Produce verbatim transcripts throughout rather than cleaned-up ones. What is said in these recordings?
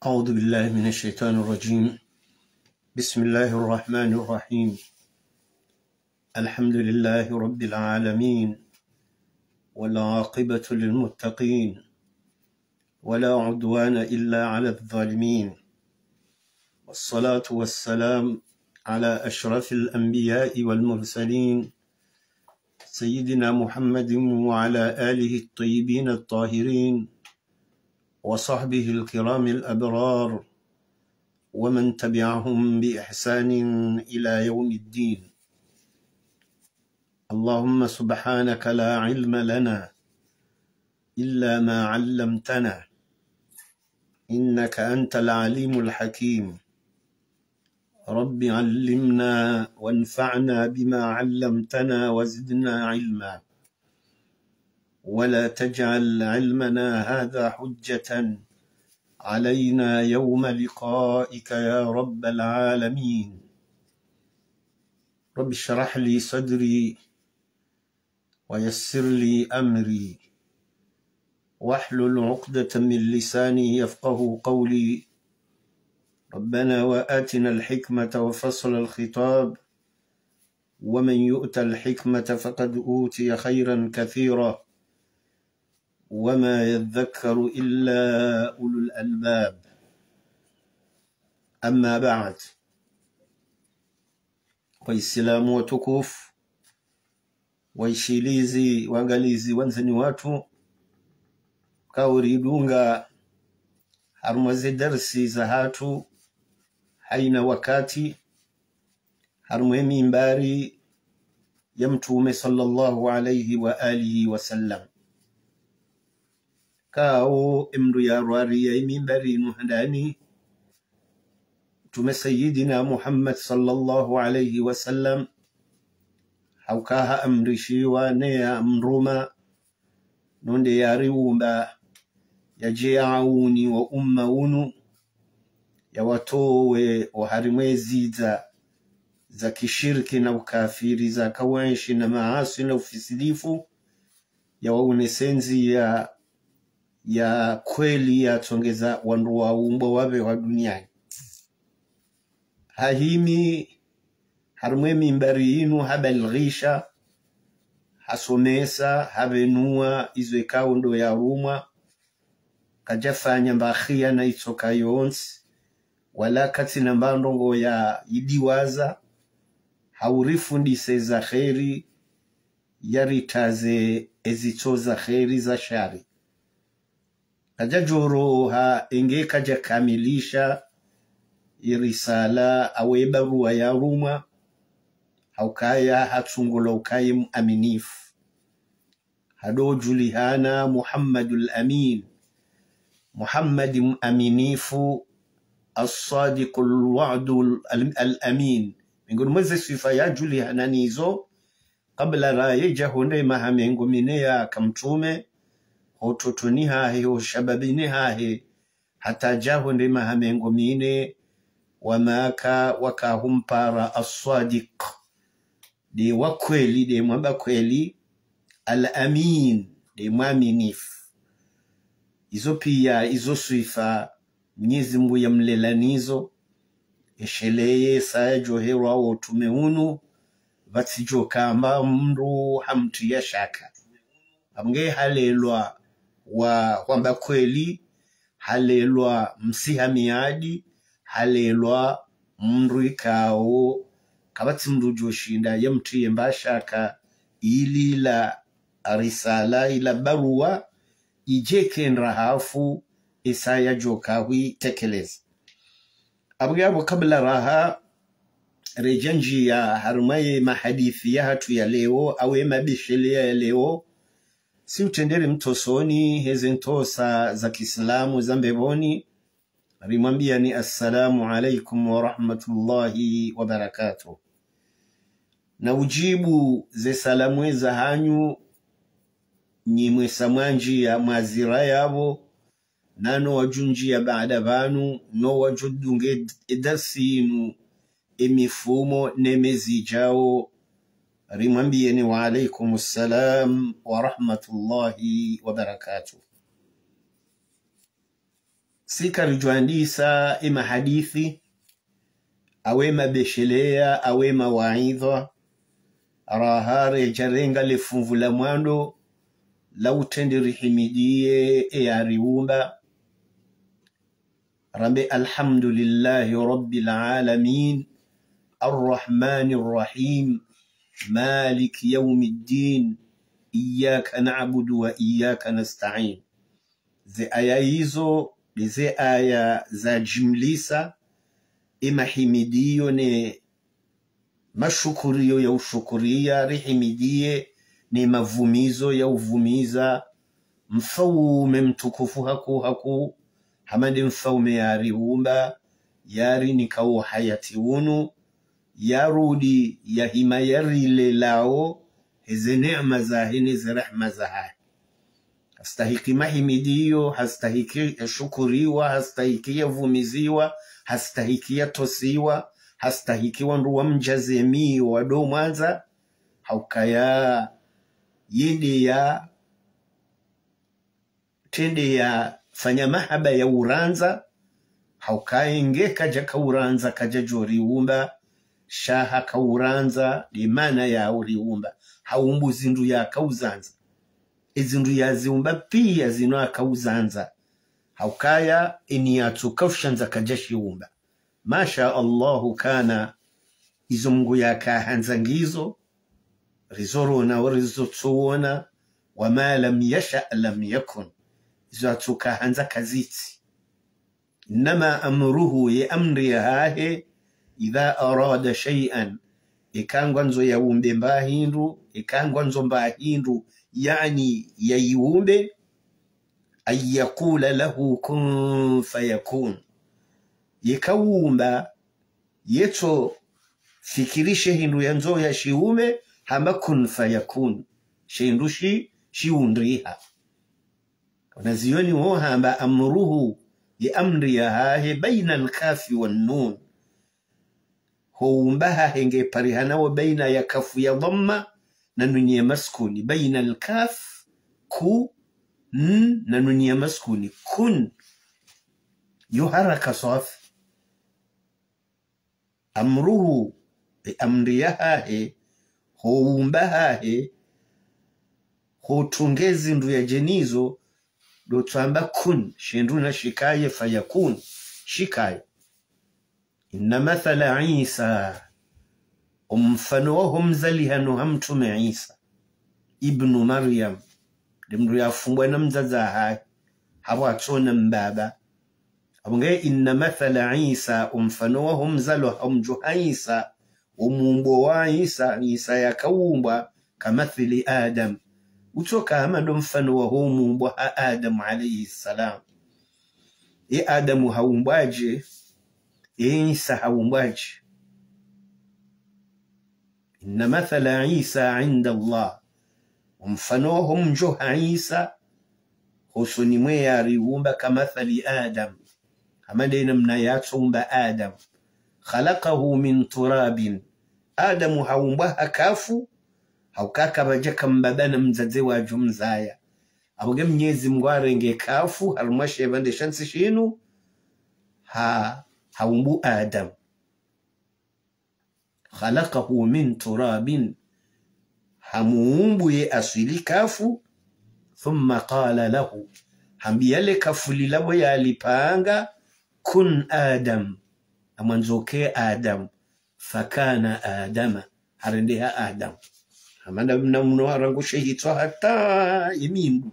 أعوذ بالله من الشيطان الرجيم. بسم الله الرحمن الرحيم. الحمد لله رب العالمين، والعاقبة للمتقين، ولا عدوان إلا على الظالمين، والصلاة والسلام على أشرف الأنبياء والمرسلين، سيدنا محمد وعلى آله الطيبين الطاهرين، وصحبه الكرام الأبرار، ومن تبعهم بإحسان إلى يوم الدين. اللهم سبحانك لا علم لنا إلا ما علمتنا، إنك أنت العليم الحكيم. رب علمنا وانفعنا بما علمتنا وزدنا علما. ولا تجعل علمنا هذا حجة علينا يوم لقائك يا رب العالمين. رب اشرح لي صدري ويسر لي أمري واحلل عقدة من لساني يفقهوا قولي. ربنا وآتنا الحكمة وفصل الخطاب، ومن يؤت الحكمة فقد أوتي خيرا كثيرا، وما يذكر إلا أولو الألباب. أما بعد. Waislamu watukufu, waishilizi, waangalizi, wandzani watru, kauri dunga harumwa ze darsi zahatru haina wakati, harumwa ye mimbari ya Mtrume sallallahu alayhi wa alihi wa sallam. Kawo emndru yarwari ya mimbari inu handani, Mtrume Sayyidina Muhammad sallallahu alayhi wa sallam, hauka haamrishiwa ne yamruma, no nde yariumba, yaje yaawuni wo umma unu, yawatowe oharimwa ezidza za kishirki na ukafiri, za kawanshi na maaswi na ufisidifu, yawaonese ndziya ya kweli yatsongeza wandru waumbwa wapve wa duniani. Hahimi harumwa ye mimbari inu, habalighisha, hasomesa, hapvenua izo ikao ndo yarumwa, kajafanya mba khiyana itsoka yontsi, wala katsina mba ndrongo ya idiwaza, haurifundisa eza kheri, yaritaze ezitso za kheri za shari. Kajajoroha enge kajakamilisha irisala au ebaruwa yarumwa, haukaya hatsungulwa ukaya ye muaminifu. Hadojulihana Muhammadul Amin. Muhammad muaminifu, as-sadiqul wa'dul al-, al-amin. Miongoni mwa ze swifa yajulihana nizo, kabla raye ja hondre maha mengo mine yaka mtrume, ho utotoni hahe, ho ushababini hahe, hata ja hondre maha mengo mine, wa Maka waka humpara as-sadiq. Nde wa kweli, nde mwamba kweli, al-amin, nde mwaminifu. Izo pia, izo swifa, Mnyezi Mngu yamlela nizo, esheleye saya joherwa wo utrume unu, pvatsi jo kamba mndru hamtriya shaka. Amnge halelwa wa hwamba kweli, halelwa msiha miadi, halelwa mndru ikao, kapvatsi mndru joshinda yamtriye mba shaka, ili la risala, ila baruwa, ije kendra hafu, esaya joka hwitekeleza. Apvo ngapvo kabla raha, reja njiya harumwa ye mahadithi yahatru ya leo, au ye mabisheleya ya leo, si utrendere mtosoni heze ntosa za kiislamu za mbepvoni, rimwambiyani assalamu alaikum wa rahmatullahi wa barakatuh. Na ujibu ze salamu zahanyu, nyi mwesa mwandjiya mwazira yapvo, nano wadjundjiya baada pvanu, no wadjodunge ed-, edarsi yinu, emifumo ne mezi idjao, rimwambiyeni wa alaikum salam wa rahmatullahi wa barakatuh. Sika ridjwandisa emahadithi, awe mabesheleya, awe mawaidha, raha redja renga le funvu la mwando, la utrende rihimidiye eyariumba. Rambe: الحمد لله رب العالمين، الرحمن الرحيم، مالك يوم الدين، إياك نعبد وإياك نستعين. Ze aya izo, nde ze aya za jimlisa, emahimidiyo ne mashukuriyo ya ushukuriya, rihimidiye, ne mavumizo ya uvumiza, mfaume mtukufu hakuu hakuu, hama nde mfaume yariumba, yarinika uhayati unu, yarudi yahima yarilelao, heze neema zahe ne ze rehema zahahe. Hastahiki mahimidiyo, hastahiki yashukuriwa, hastahiki yavumiziwa, hastahiki yatosiwa, hastahiki wandru wamdjaze miyo wado mwandza, haukaya yende ya, trende yafanya mahaba ya urandza, haukaya nge kadja kaurandza kadja djoriumba, sha hakaurandza, nde mana yauriumba, haumbu zindru yakauzandza. Ezindru yaziumba piya zinu akauzandza. Haukaya eni yatsuka ushandza kadja shiumba. ما شاء الله كان, izo Mungu yakahandza ngizo, rizorona, o rizotsuona, وما لم يشأ لم يكن. Izo yatsukahandza kazitsi. إنما أمره, ye amri yahahe, إذا أراد شيئا, eka ngwandzo yaumbe mba hindru, eka ngwandzo mba hindru, yaani yayiumbe, أن يقول له كن فيكون. Yeka umba, yetso fikiri she hindru yandzo yashiumbe, hamba كن فيكون. She hindru shi, shiundriha. Wanazioni wo hamba أمره, ye amri yahahe, بين الكاف والنون. Ho umba hahe nge parihana wo baina ya kafu ya dhamma na nuni ya maskuni. بين الكاف, ku, n, na nuni ya maskuni. كن. Yo haraka swafi. أمره, e amri yahahe, ho umba hahe, ho tunge zindru yadje nizo, ndo tsamba كن, she hindru nashikaye, فيكون, shikaye. إن مثل عيسى, omfano waho mzalihano ha mtrume Isa, ابن مريم, nde mndru yafumbwa na mdzadze hahe, hapvo atsona mbaba. Hapvo nge إن مثل عيسى, omfano waho mzalwa ha mdjo ha Isa, omuumbo wa Isa, Isa yakaumbwa, كمثل آدم. Utsoka hama ndo mfano waho muumbo ha Adam alayhi salam. E Adamu haumbwaje? E Isa haumbwaje? إن مثل عيسى عند الله. Omfano waho mdjo ha Isa, hosoni mwe yariumba, كمثل آدم. Hama nde namna yatsoumba Adam. خلقه من تراب. Adamu haumbwa ha kafu, hauka kapvadjaka mbaba na mdzadze wadjo mzaya. Hapvo nge Mnyezi Mungu harenge kafu, harumwa she pvandre sha ntsi shinu, ha, haumbu Adam. خلقه من تراب. Hamuumbu ye aswili kafu, ثم قال له. Hambiya le kafu lila pvo yalipanga, كن آدم. Amwandzo ke Adam. فكان آدم. Harendeha Adam. Hama nda mna mno harangu she hitswa hata ye mindru.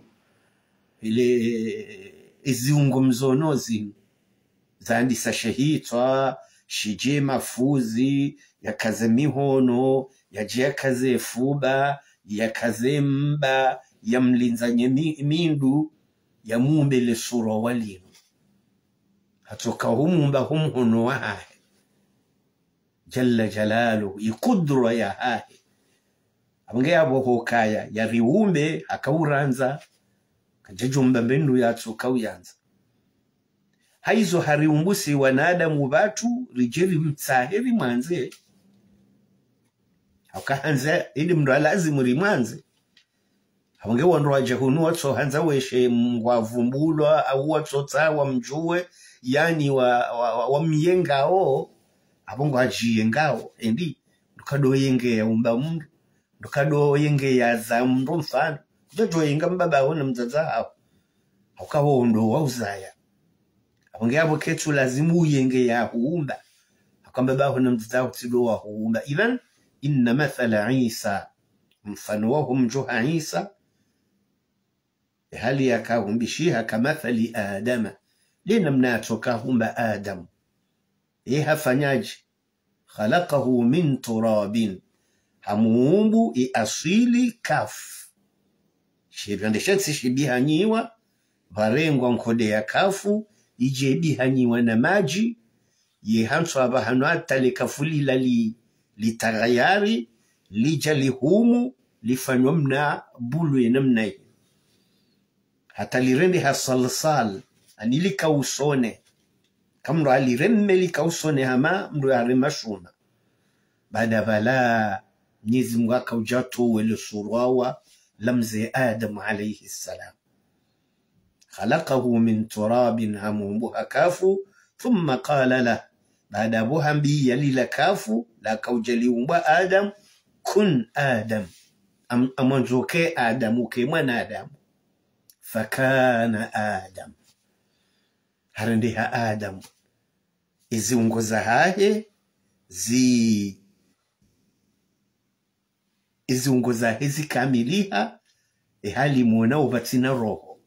Ile eziungo mzono zinu. Zandisa she hitswa, shidje mafuzi, yakaze mihono, yadje yakaze fuba, yakaze mba, yamlindzanye mi-, mindru, yamuumbe le sura wa linu. Hatsoka humuumba ho mhono wahahe. Jalla jalaluhu, ye kudra yahahe. Apvo nge yapvo hukaya, yariumbe, haka urandza, kadjadjomba mbe ndru yatsoka uyandza. Hayizo hariumbu si wanadamu pvatsu, ridje rimtsahe rimwandze. Hauka handza, ili mndru halazimu rimwandze. Apvo nge wandru wadja hunu watsohandza weshe ngwavumbulwa, au watsotsaha wamdjuwe, yaani wa, wa, wa, wamyengao, apvo ngwadjiyengao, endi, ndo kado yengeya umba mndru, ndo kado yengeya za mndru mfano. Kudjadjo yenga mbaba haho na mdzadze haho. Hauka wo ndo wauzaya. Apvo nge yapvo ketsu lazimu uyengeya huumba. Hauka mbaba haho na mdzadze haho tsi ndo wahuumba. Idhan, inna mathala Isa. Mfano waho mdjuha Isa. Hali yakaumbishiha kamathali Adama. Nde namna yatsoka humba Adam. Ye hafanyadje? Khalaqahu min turabin. Hamuumbu ye aswili kafu. Shipvandre sha ntsi shibihanyiwa, pvarengwa nkodo ya kafu, idje ibihanyiwa na madji, ye hantswa apvahanu hata le kafu lila li, litaghayari, lidja lihumu, lifanywa mna bulu ye namna yi. Hata lirendeha salsal, ani lika usoni. Ka mndru halireme lika usoni hama mndru yarema shuma. Baada pvala, Mnyezi Mungu hakaudja hatowa le surwawa la mze Adam alayhi salam. Khalaqahu min turabin, hamuumbu ha kafu, thumma qala lah. Baada pvo hambiya lila kafu, lakaudja liumbwa Adam, kun Adam. Am-, amwandzo ke Adam, uke mwanadamu. Fakana Adam. Harendeha Adam. Ye ziungo zahahe zi-, ye ziungo zahe zikamiliha, ye hali mwona upvatsina roho.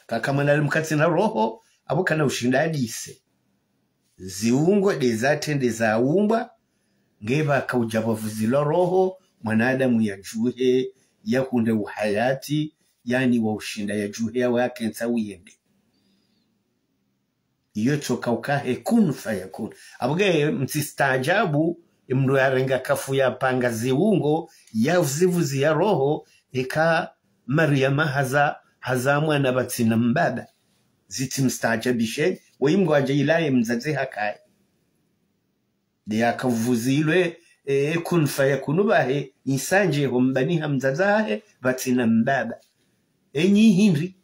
Kaka mwanadamu katsina roho, apvo kana ushinda hadise. Ziungo nde zatrende zaumbwa, nge pvakaudja pvavuzilwa roho, mwanadamu yadjuhe, yahundre uhayati, yaani wa ushinda yadjuhe, yawe yakentsa uyende. Iyo tsoka ukahe kun fayakun. Apvo nge mtsistaajabu, ye mndru yarenga kafu yapanga ziungo, yazivuziya roho, eka Mariama haza, haza mwana pvatsina mbaba. Zitsi mstaajabishe, woyi mndru hadja ilaye mdzadze hakaye. Nde yakavuzilwe, e, kun fayakunu pvahe, isandje ho mbani ha mdzadze hahe, pvatsina mbaba. Enyi hindri.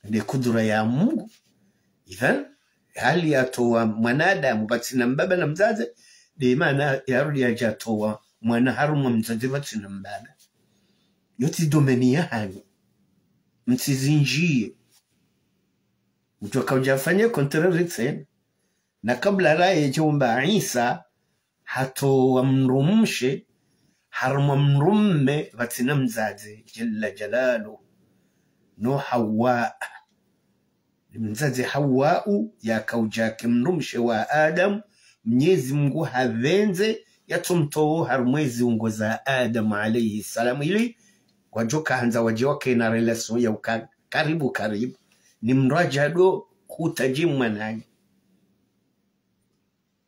Nde kudura ya Mungu. Idhan, hali yatowa mwanadamu pvatsina mbaba na mdzadze, nde maana yarudi yadja towa mwana harumwa mdzadze pvatsina mbaba. Yo tsi domaine yahanyu. Mtsizindjiye. Mdjoka udja fanye contraire tsena. Na kabla raye djaumba Isa, hatowa mdrumshe, harumwa mdrumme pvatsina mdzadze, jalla jalaluhu. No Hawa. Mdzadze Hawau, yakaudja ke mdrumshe wa Adam, Mnyezi Mungu hapvendze, yatsomtowo harumwa ziungo za Adam alayhi salam, ili wadjoka handza wadje wakena relation ya uka-, karibu karibu. Ni mdru adja ndo kutadji mwananya.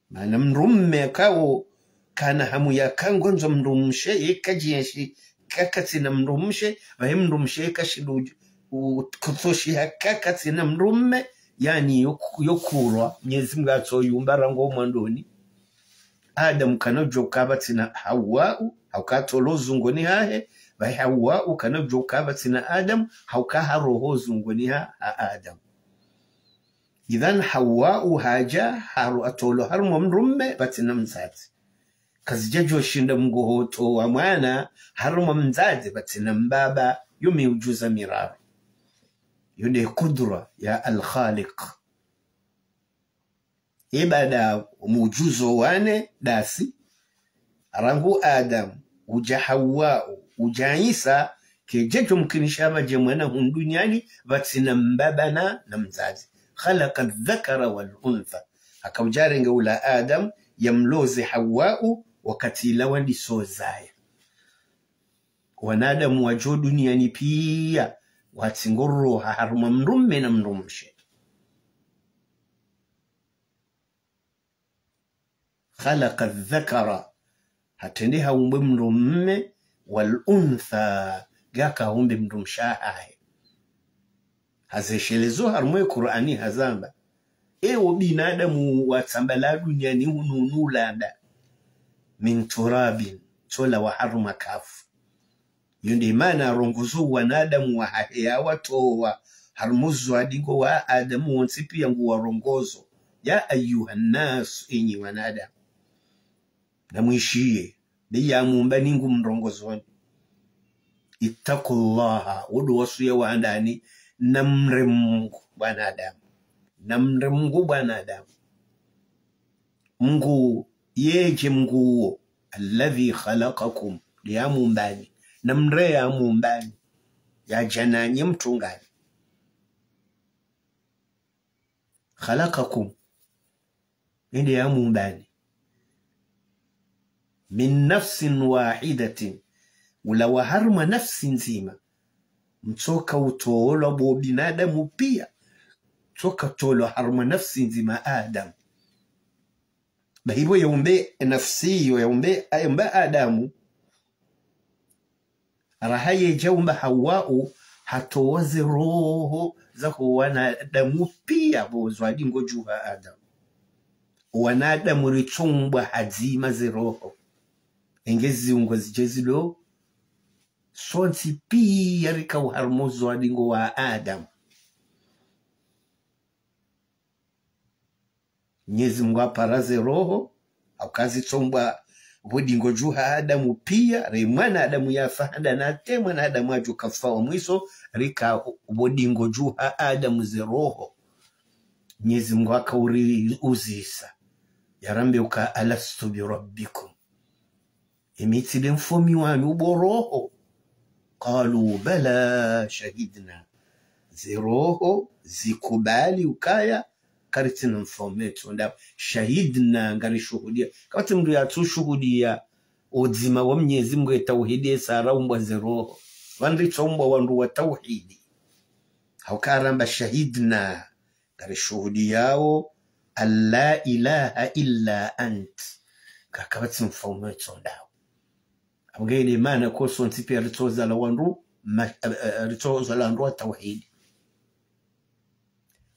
Mana mdrumme kawo kana hamu yaka ngwandzo mdrumshe, yeka djienshi kakatsina mdrumshe, pvahe mdrumshe yeka shidu u-, kutsoshiha kakatsina mdrumme, yaani yo ku-, yo kurwa, Mnyezi Mungu hatsoyumba rangu mwandoni. Adam kana udjo uka pvatsina Hawau, hauka hatolwa zungoni hahe, pvahe Hawau kana udjo uka pvatsina Adam, hauka haroho zungoni ha, ha Adam. Idhan Hawau hadja, haru-, hatolwa harumwa mdrumme, pvatsina mdzadze. Kazidjadjo shinda mngu hotowa mwana, harumwa mdzadze, pvatsina mbaba, yo miujuza miraru. Yo nde kudura ya Al-Khaliq. Ibada mujuzo wane dasi, rangu Adam, udja Hawau, udja Isa, kedjadjo mkinisha pvadje mwana hunu duniani, pvatsina mbaba na, na mdzadze. Khalaqa dhakara wal untha. Haka udja renge ula Adam, yamloze Hawau, wakati ila wandiso zaya. Wanadamu wadjo duniani piya, Watsi ngororoha harumwa mdrume na mdrumshe. خلق الذكر, hatrende haumbe mdrume, والأنثى, yaka haumbe mdrumshe hahe. Hazeshelezo harumwa Kur'ani hazamba, ewo binadamu watsambala duniani hunu nulanda, من تراب, tsola wa harumwa kafu. Yo nde mana arongozo wanadamu wahahe yawatowa harumwa uzwadingo wa Adamu wontsi piya nguwarongozo. يا أيها الناس, enyi wanadamu. Namwishiye, be yamumbani ngumrongozoni. اتقوا الله, wo ndo wasuya wa handani, namre Mungu bo wanadamu. Namre Mungu bo wanadamu. Mungu, yeye Mungu wo, الذي خلقكم, nde yamumbani. Namre yamumbani. Yadja nanyi mtrungani. خلقكم, nde yamumbani. من نفس واحدة, ulawa harumwa nafsi ndzima. Mtsoka utolwa bo binadamu piya, mtsoka tolwa harumwa nafsi ndzima Adamu. Bahi bo yaumbe nafsi yo, yaumbe, yaumba Adamu, raha yedja umba Hawau, hatowa ze roho zaho wanadamu piya bo zwadingo dju ha Adamu. Wanadamu ritsoumbwa hadzima ze roho. Enge ziungo zidje zilo, sontsi piya rikao harumwa uzwadingo wa Adamu. Mnyezi Mungu hapara ze roho, hauka zitsoumbwa bo dingo dju ha Adamu piya, re mwanadamu yafa handani, hata mwanadamu yadjo kafa wa mwiso, rika bo dingo dju ha Adamu ze roho. Mnyezi Mungu hakauri uzisa, yarambe uka, ألست بربكم. Emi tsi nde mfomi wanyu bo roho? قالوا بلى شهدنا. Ze roho zikubali ukaya karitsina mfaume tsi ndawe. شهدنا, ngarishuhudiya. Kapvatsi mndru yatsushuhudiya udzima wa Mnyezi Mungu, ye tauhidi, ye sa raumbwa ze roho. Wandru ritsoumbwa wandru wa tauhidi. Hauka ramba شهدنا. Ngarishuhudiyao أن لا إله إلا أنت, ka kapvatsi mfaume tsi ndawe. Apvo nge ine mana ko sontsi piya ritsozalwa wandru, ma-, eh, eh, ritsozalwa wandru wa tauhidi.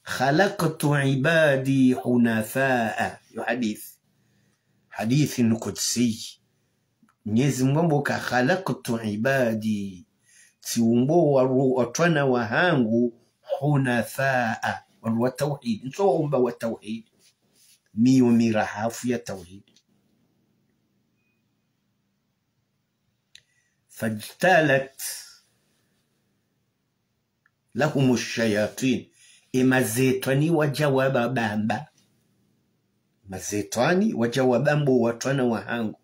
خلقت عبادي حنفاء. Yo hadith. Hadith ni qudsi. Mnyezi Mungu hamba uka خلقت عبادي, tsiumbo wa ru-, watrwana wahangu, حنفاء, wandru wa tauhidi. Ntso waumba wa tauhidi. Miyo mirahafu ya tauhidi. فاجتالت لهم الشياطين. E mashetwani wadja wababamba. Mashetwani wadja wabamba watrwana wahangu.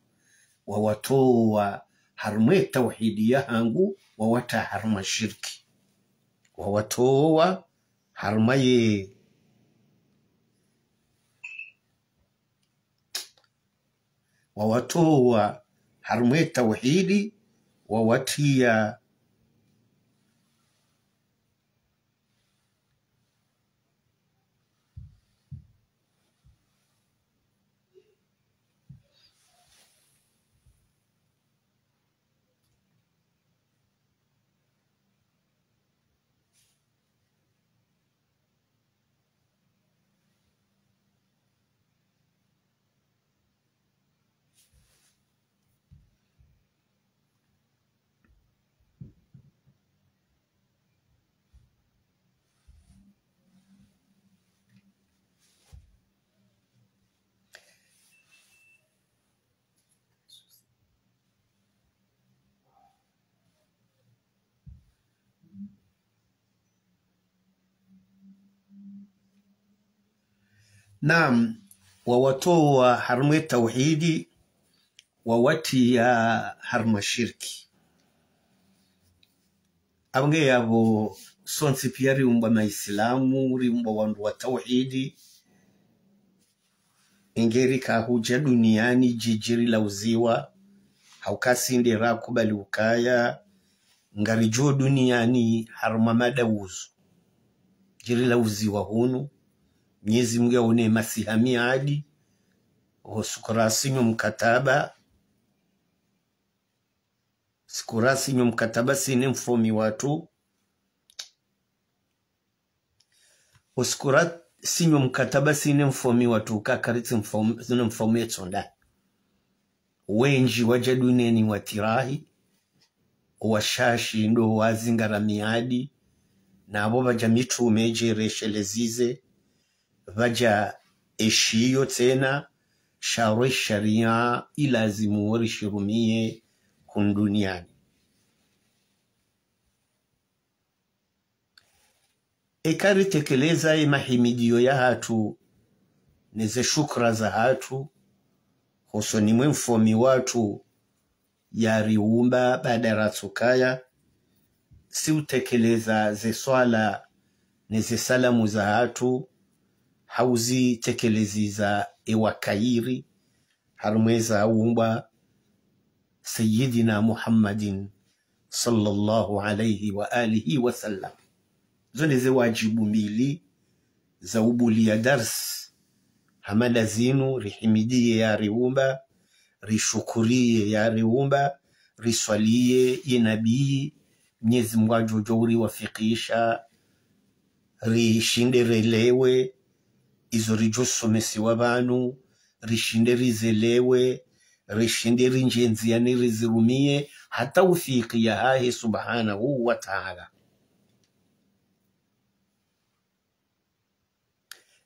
Wawatowa harumwa ye tauhidi yahangu, wawatra harumwa shirki. Wawatowa harumwa ye wawatowa harumwa ye tauhidi, wawatriya Naam, wawatowa harumwa ye tauhidi, wawatriya harumwa shirki. Apvo nge yapvo sontsi piya riumbwa maisilamu, riumbwa wandru wa tauhidi. Enge rika hudja duniani djidji rilauziwa, hauka si nde rakubali ukaya Ngaridjo duniani harumwa madawuzu. Djiri lawuziwa hunu, Mnyezi Mngu yaone masiha miadi, ho siku rasinya mkataba, siku rasinya mkataba sine mfomi watru, o siku rasinya mkataba sine mfomi watru, kakaritsi mfomi, sine mfomi etsonda. Wendji wadja duniani watirahi, washashi ndo wazingara miadi, na apvo pvadja mitrume dje reshelezeze, pvadja eshiyo tsena, sha rwe sharia ilazimu wo rishirumiye hunu duniani. Eka ritekeleza ye mahimidiyo yahatru, neze shukura zahatru, hosoni mwe mfomi watru yariumba baada ratsukaya, si utekeleza ze swala neze salamu zahatru, hau zitekelezeza ewakayiri, harumwa eza umbwa Sayyidina Muhammadin sallallahu alayhi wa alihi wa sallam. Zo ndeze wajibu mbili za ubuliya darsi. Hama nda zinu, rihimidiye yariumba, rishukuriye yariumba, riswaliye ye nabii, Mnyezi Mngu adjo djo uriwafikisha, rishinde relewe izo ridjo somesiwa pvanu, rishinde rizelewe, rishinde rindje ndziyani rizirumiye, ha taufiki yahahe subhanahu wa taala.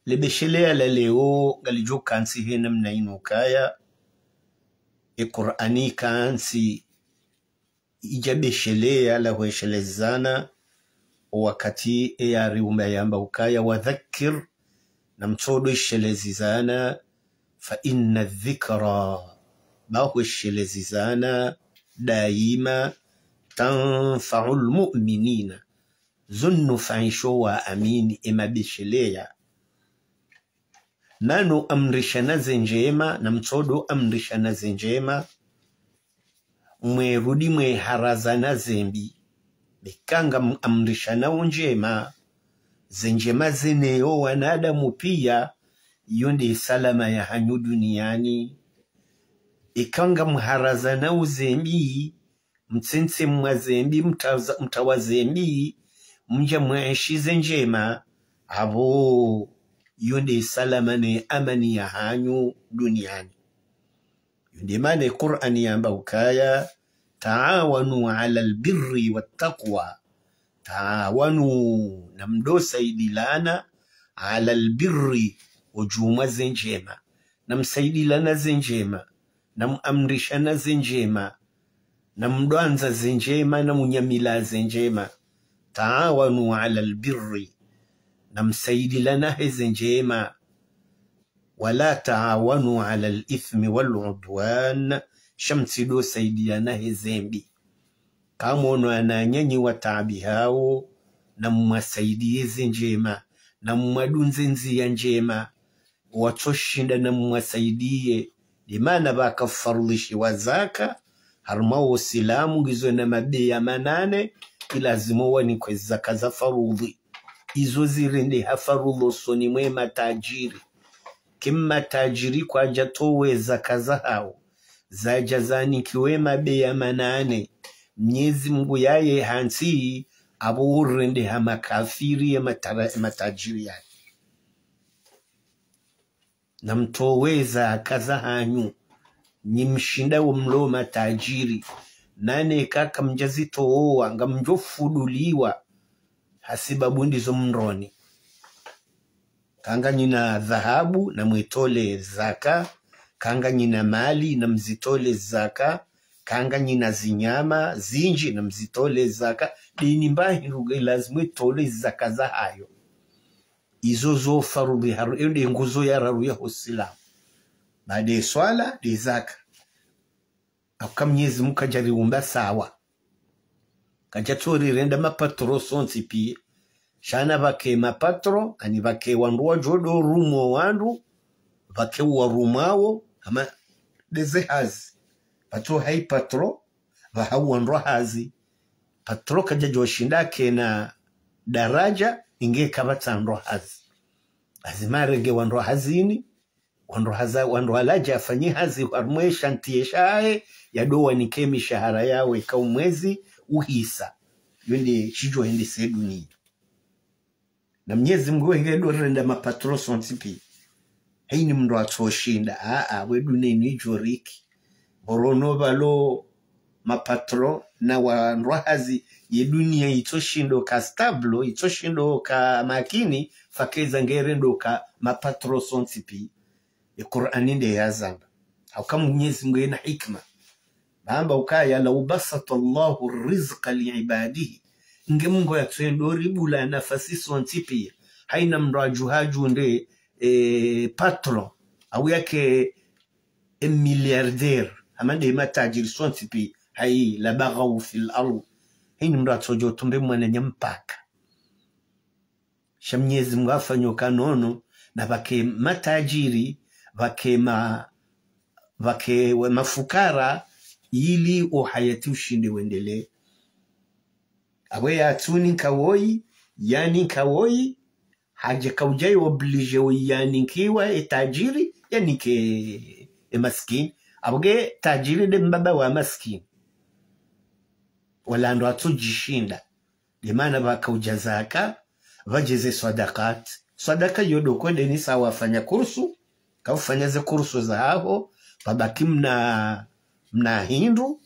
Lebesheleya la leo ngalidjo kantsi he namna inu kaya, e Kur'ani kantsi idja besheleya la hweshelezana, o wakati eyariumba yamba ukaya, wadhakkir, na mtsodo ishelezizana, fa inna dhikra, ba hweshelezizana daima, tanfa'ul mu'minina, zo nufaisho waamini. Emabesheleya, nanu amrishana ze ndjema, na mtsodo amrishana ze ndjema, mwerudi mweharazana ze mbi. Eka ngamamrishana o ndjema, ze ndjema zeneyo wanadamu piya, iyo nde salama yahanyu duniani. Eka ngamharazana o ze mbi, mtsentse mwa ze mbi, mtaza-, mtawa ze mbi, mdja mweshi ze ndjema, apvo iyo nde salama ne amani yahanyu duniani. Iyo nde mana e Kur'ani yamba ukaya, taawanu ala albirri wattaqwa. Taawanu, na mdo saidilana, ala albirri, ojumwa ze ndjema. Na msaidilana ze ndjema. Na muamrishana ze ndjema. Na mdwandza ze ndjema, na munyamila ze ndjema. Taawanu ala albirri. Na msaidilana he ze ndjema. Wala taawanu ala alithmi wal udwan, sha mtsido saidiana he ze mbi. Kamwono wananyanyu wataabihao, na mwasaidiye ze ndjema, na mwadunze ndziya ndjema, watsoshinda na mwasaidiye. Nde mana pvaka farudhishiwa zaka, harumwa wo Usilamu ngizo na mabeya manane, ilazimu wanikwe zaka za farudhi. Izo zirendeha farudhi osoni mwe matajiri. Ke matajiri kwadja towe zaka zahao, zadja zanikiwe mabeya manane, Mnyezi Mngu yaye hantsi, apvo urendeha makafiri ye matara-, matajiri yaye. Na mtowe zaka zahanyu, nyi mshinda wo mlo matajiri. Nane eka kamdja zitowa, ngamdjo fuduliwa, hasibabu ndizo mroni. Eka nganyina dhahabu, na mwitole zaka. Eka nganyina mali, na mzitole zaka. Eka nganyina zinyama zindji, na mzitole zaka. Deni mba hindru nge lazimu itole zaka zahayo. Izo zo farudhi haru, iyo nde nguzo ya raru ya Usilamu. Baada ye swala, nde zaka. Hauka Mnyezi Mngu kadja riumba sawa. Kadja tso rirenda mapatro sontsi piya. Sha na pvake mapatro, ani pvake wandru wadjo do rumwa wandru, pvake warumwao, hama ndeze hazi. Pvatso hayi patro, pvaha wandru hazi. Patro kadjadjo shinda kena daraja, inge kapvatsi wandru hazi. Lazima arenge wandru hazini, wandru haza, wandru wala wadje wafanye hazi harumwa ye shantiye shahe, yado wanike mishahara yawo eka umwezi uhisa. Yo nde shidjo hende se dunia. Na Mnyezi Mngu wenge ndo renda mapatro sontsi pi. Hayini mndru atsoshinda. Aa, we dunia inu idjo riki. Borono balo mapatro na wandru hazi ye dunia itsoshindo ka stable, itsoshindo ka makini, fakeza ngerendo ka mapatro sontsi pi. Ye Kur'ani nde yazamba. Hauka Mnyezi Mngu yena hikima. Bamba ukaya, "لو بسط الله الرزق لعباده." Nge Mngu yatsoendo ribula nafasi sontsi pia. Hayina mndru adjuha djunde, eh, patron. Au yake, eh, milliardaire. Hama nde matajiri sontsi pia. Hayi, لبغوا في الأرض. Hayini mndru atsodjo tumbe mwananya mpaka. Sha Mnyezi Mngu afanya uka nono, na pvake matajiri, pvake ma, pvake we mafukara, ili o hayati ushinde wendele. Apvo yatsuni nkawoyi, yani nkawoyi, hadja kaudja yo obligé o yani nkiwa e tajiri, yani ke e maskini. Apvo ke tajiri nde mbaba wa maskini. Wala ndo atsodjishinda. Nde mana pvakaudja zaka, pvadje ze swadakati. Swadaka yo ndo kwende ni sawa fanya kursu, kaufanya ze kursu zaho, pvabaki mna, mna hindru,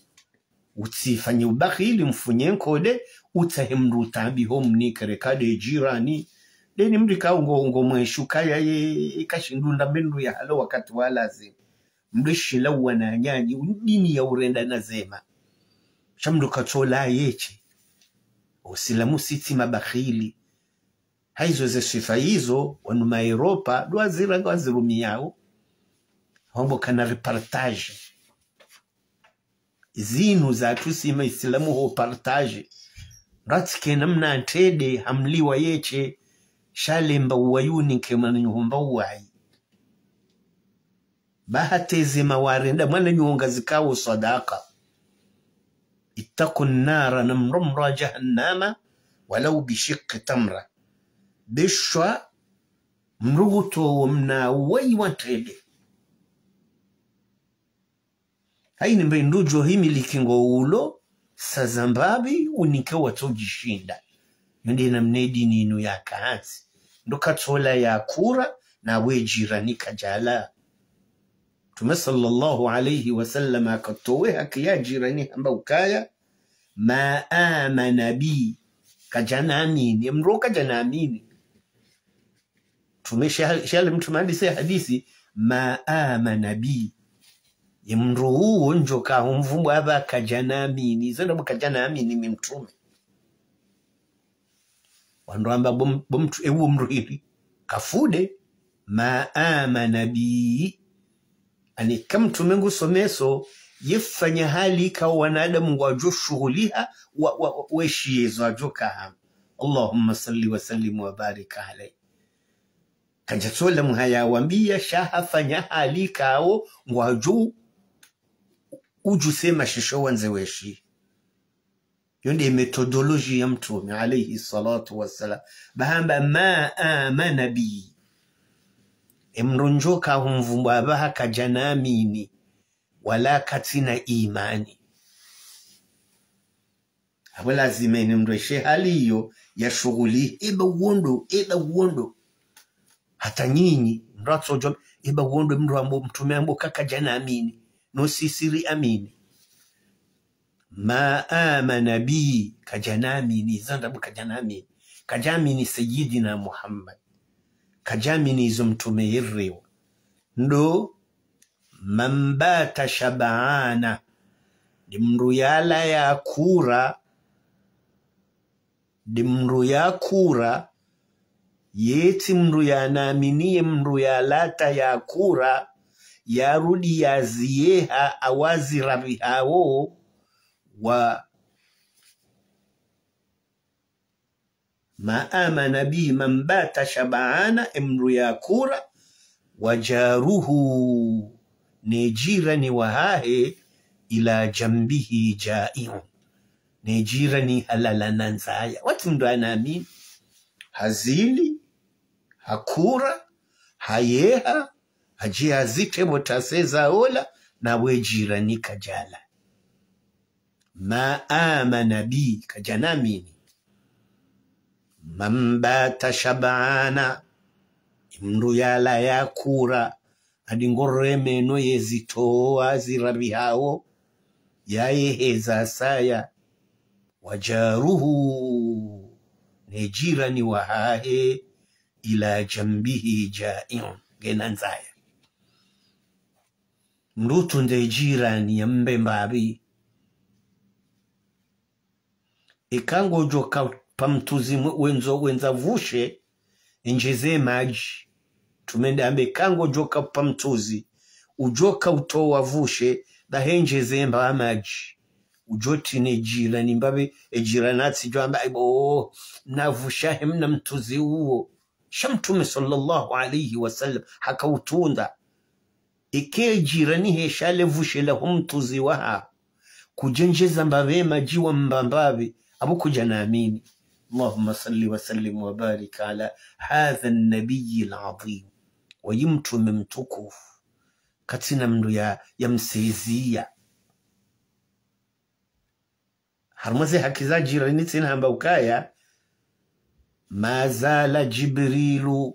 utsifanye ubakhili, mfunye nkode, utsahe mndru utabiho mnike reka nde jirani. Nde ni mndru ka ungo, ungo mweshuka ya ye, ikashindunda mendru ya halo wakati wa lazima. Mndru shila wananyanyi, undini ya urenda na zema. Sha mndru katsola yeshe. Usilamu sitsi mabakhili. Hayizo ze swifa yizo, wanu ma Europa, ndo wazira, ndo wazirumiyao. Wambo kana reportage. Zinu zatru si ma Isilamu ho partage. Ratsi kena mna ntende, hamliwa yeshe, sha lemba uwayuni nkemana nyumba uwayi. Baha teze mawarenda mwana nyonga zikao swadaka. اتقوا النار, na mromro wa jahannama, ولو بشق تمرة. Beshwa mruguto wo mna wayi wa ntende. Hayini mbe ndudjo himiliki ngo ulo, sa zambapvi unike watsodjishinda. Yo nde namna e dini inu yaka hantsi. Ndo katsola ya kura, na we jirani kadjala. Mtrume صلى الله عليه وسلم akatowe haki ya jirani hamba ukaya, ما آمن بي, kadjana amini, mndru kadjana amini. Mtrume sha-, shale mtrume handise hadisi, ما آمن بي. Ye mndru uwo ndjo kahumvumbu apva kadjana amini, izo ndapvo kadjana amini mi mtrume. Wandru wamba bo m-, bo mtru-, ewo mndru hiri. Kafude, ما آمن بي. Ani ka mtrume ngusomeso, yefanya hali ka wanadamu ngwadjo shuhuliha, wa, wa, wa, weshiyezo adjo kahama. اللهم صل وسلم وبارك عليه. Kadjatsola mhaya wambiya sha hafanya hali kao ngwadjo udjuse mashisho wandze weshi. Yo nde méthodologie ya mtrume, alayhi salatu wassalam. Bahamba ما آمن بي. Emndru ndjo kahumvumbu apvaha kadjana amini, wala katsina imani. Apvo lazima ene mndru eshe hali iyo ya shughuli, eba uwondo, eba uwondo. Hata nyinyi, mndru atsodjo, eba uwondo mndru ambo, mtrume ambo ka kadjana amini, no sisi ri amini. ما آمن بي, kadjana amini, izo ndapvo kadjana amini. Kadja amini Sayyidina Muhammad. Kadja amini izo mtrume yerewa. Ndo, من بات شبعان. Nde mndru yala ya kura. Nde mndru ya kura. Yetsi mndru ya namini ye mndru ya lata ya kura. Yarudi ya ziyeha awazi rabi hawo. Wa ما آمن بي من بات شبعان, emndru ya kura, وجاره, ne jirani wahahe, إلى جنبه جائع. Ne jirani halala na ndzaya. Watsi mndru anamini. Hazili, hakura, hayeha, hadjiha zitrebo taseza ola, na we jirani kadjala. ما آمن بي, kadjanamini. من بات شبعان, mndru yala yakura, adi ngoreme no yezitowa zirabihao, yayeheza saya. وجاره, ne jirani wahahe, إلى جنبه جائع, ngena ndzaya. Mndru tsunde jirani yambe mbapvi. Eka ngodjoka pvamtsuzi mwe-, wendzo, wendza vushe, endjeze madji. Mtrume nde ambe eka ngodjoka pvamtsuzi, udjoka utowa vushe, bahi endjeze mba madji. Udjotsi ne jirani mbapvi, e jirani atsidjo amba, "Aibo, mna vushe he mna mtsuzi uwo." Sha Mtrume swallallahu alayhi wa sallam, haka utsunda. Eka jirani hesha le vushe la ho mtsuzi wahaho, kudjendjeza mbapvi madji wamba mbapvi, apvo kudjanamini. اللهم صل وسلم وبارك على هذا النبي العظيم. Wayi Mtrume mtukufu. Katsina mndru ya, yamsaidia. Harumwa ze haki za jirani tsena hamba ukaya, ما زال جبريل,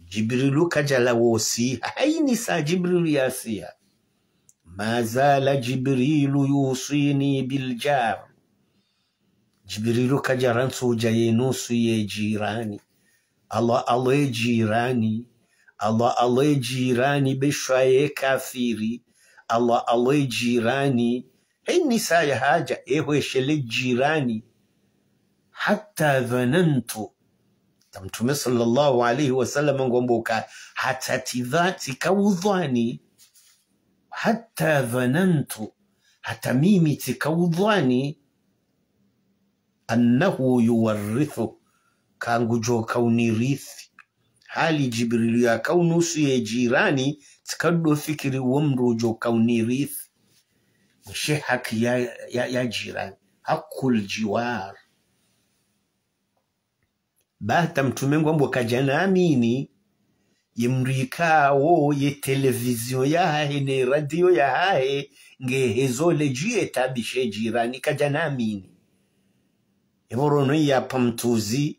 Jibrilu kadjala wosiha, hayini saa Jibrilu yasiha. ما زال جبريل يوصيني بالجار. Jibrilu kadjarantsi udja yenusu ye jirani. Allah, Allah ye jirani. Allah, Allah ye jirani, beshwa ye kafiri. Allah, Allah ye jirani. Hayini saa yahadja, ehweshe le jirani. حتى ظننت. Hata Mtrume swallallahu alayhi wa sallam ngwambo uka, hata tsidha tsika udhwani. حتى ظننت. Hata mimi tsika udhwani. أنه يورث. Ka ngudjoka unirithi. Hali Jibrilu yaka unusu ye jirani, tsika ndo fikiri wo mndru udjoka unirithi. Mwishe haki ya, ya, ya jirani. حق الجوار. Ba hata Mtrume ngwambo kadjanamini, ye mndru ikao ye télévision yahahe ne radio yahahe, ngehezo le dju ye taabishe jirani, kadjanamini. Epvo rono ya pvamtsuzi,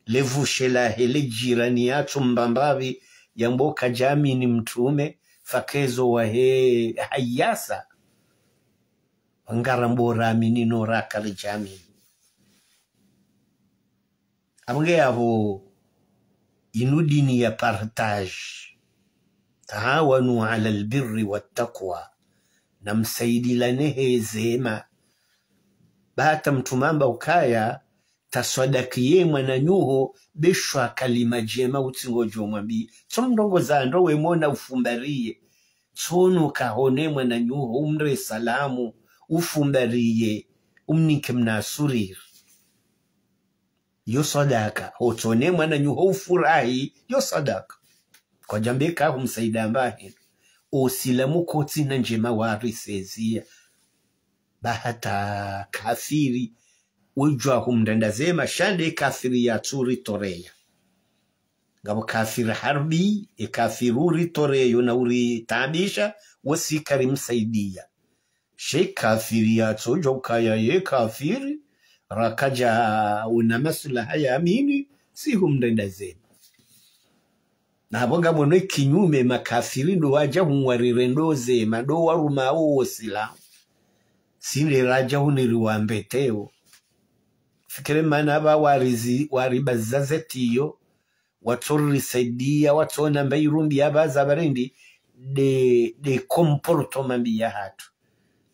le vushe lahe le jirani yatso mba mbapvi, yambo kadjamini Mtrume, fakezo wahe hayasa. Ngarambo ramini no raka ridjamini. Apvo nge yapvo inu dini ya partage. تعاونوا على البر والتقوى. Na msaidilane he zema. Ba hata Mtrume amba ukaya, taswadaki ye mwananyaho, beshwa kalima djema utsi ngodjo mwambiya. Tso mrongoza ndo we mona ufumbariye. Tsono kahone mwananyaho, umre salamu, ufumbariye, umnike mna suriri. Yo swadaka, ho tsone mwananyaho ufurahi, yo swadaka. Kwadjambe ka humsaidia mba hindru. Usilamu kotsi na ndjema warisaidia. Ba hata kafiri, udjwa humrenda zema, sha nde kafiri yatso ritoreya. Ngapvo kafiri harbi, e kafiri uritoreyo na uritaabisha, wosi karimsaidia. She kafiri yatsodjwa ukaya ye kafiri, rakadja una maslaha ya mini, si humrenda zema. Na apvo ngamwono kinyume makafiri ndo wadja hunwarire ndo zema, ndo waruma wo Usilamu. Si nde radja huniri wambe tewo. Fikiri mana apva warizi, waribaza zetiyo, watsorisaidia, watsona mba irumbi ya baza barindi, de, de comportement mbi yahatru.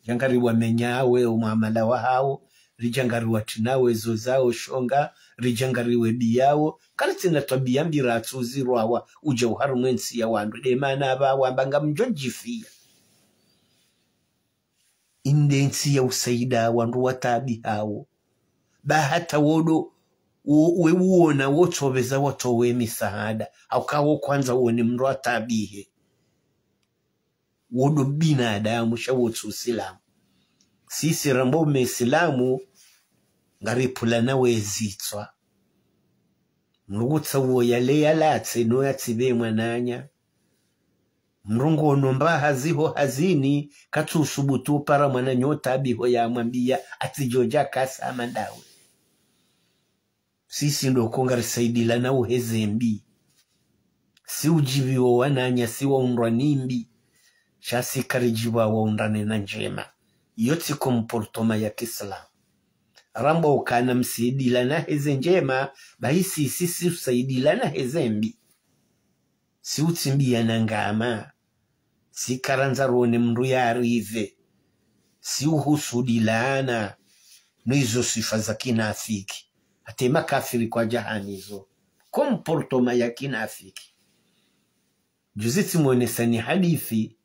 Ridja ngariwamenyawo, o muamala wahawo, ridja ngariwatrinawo, ezo zawo shonga, ridja ngariwebiyawo, karitsina twabiya mbi ratsuzirwawa, udja uharumwa entsi ya wandru, de mana apva wamba ngamdjodjifiya. Inde ntsi ya usaidia wandru watabihawo. Ba hata wodo, wo, we uona wotsoveza watowe misaada. Hauka wo kwandza uone mndru atabihe. Wodo binadamu sha wotsu Usilamu. Sisi ramba ume Islamu, ngaripvulana wezitswa. Mdru kutsaha uwo yale yalatse no yatsipve mwananya. Mdru ngono mba hazi ho hazini, katsusubutu upara mwananya otabiho yamwambiya atsidjodja kasa mandawe. Sisi ndo ko ngarisaidilana uheze mbi. Si udjipviwa wananya si waundrwa ni mbi. Sha si karidjipva waundrane na ndjema. Iyo tsi comportement ya kiislamu. Ramba ukana msaidilana heze ndjema, bahi sisi si usaidilana heze mbi. Si utsimbiana ngama. Si karandza rone mdru yarive. Si uhusudilana. No izo swifa za kinafiki. Hata makafiri kwadjahanizo. Comportement ya kinafiki. Juzi tsimwonesani hadisi,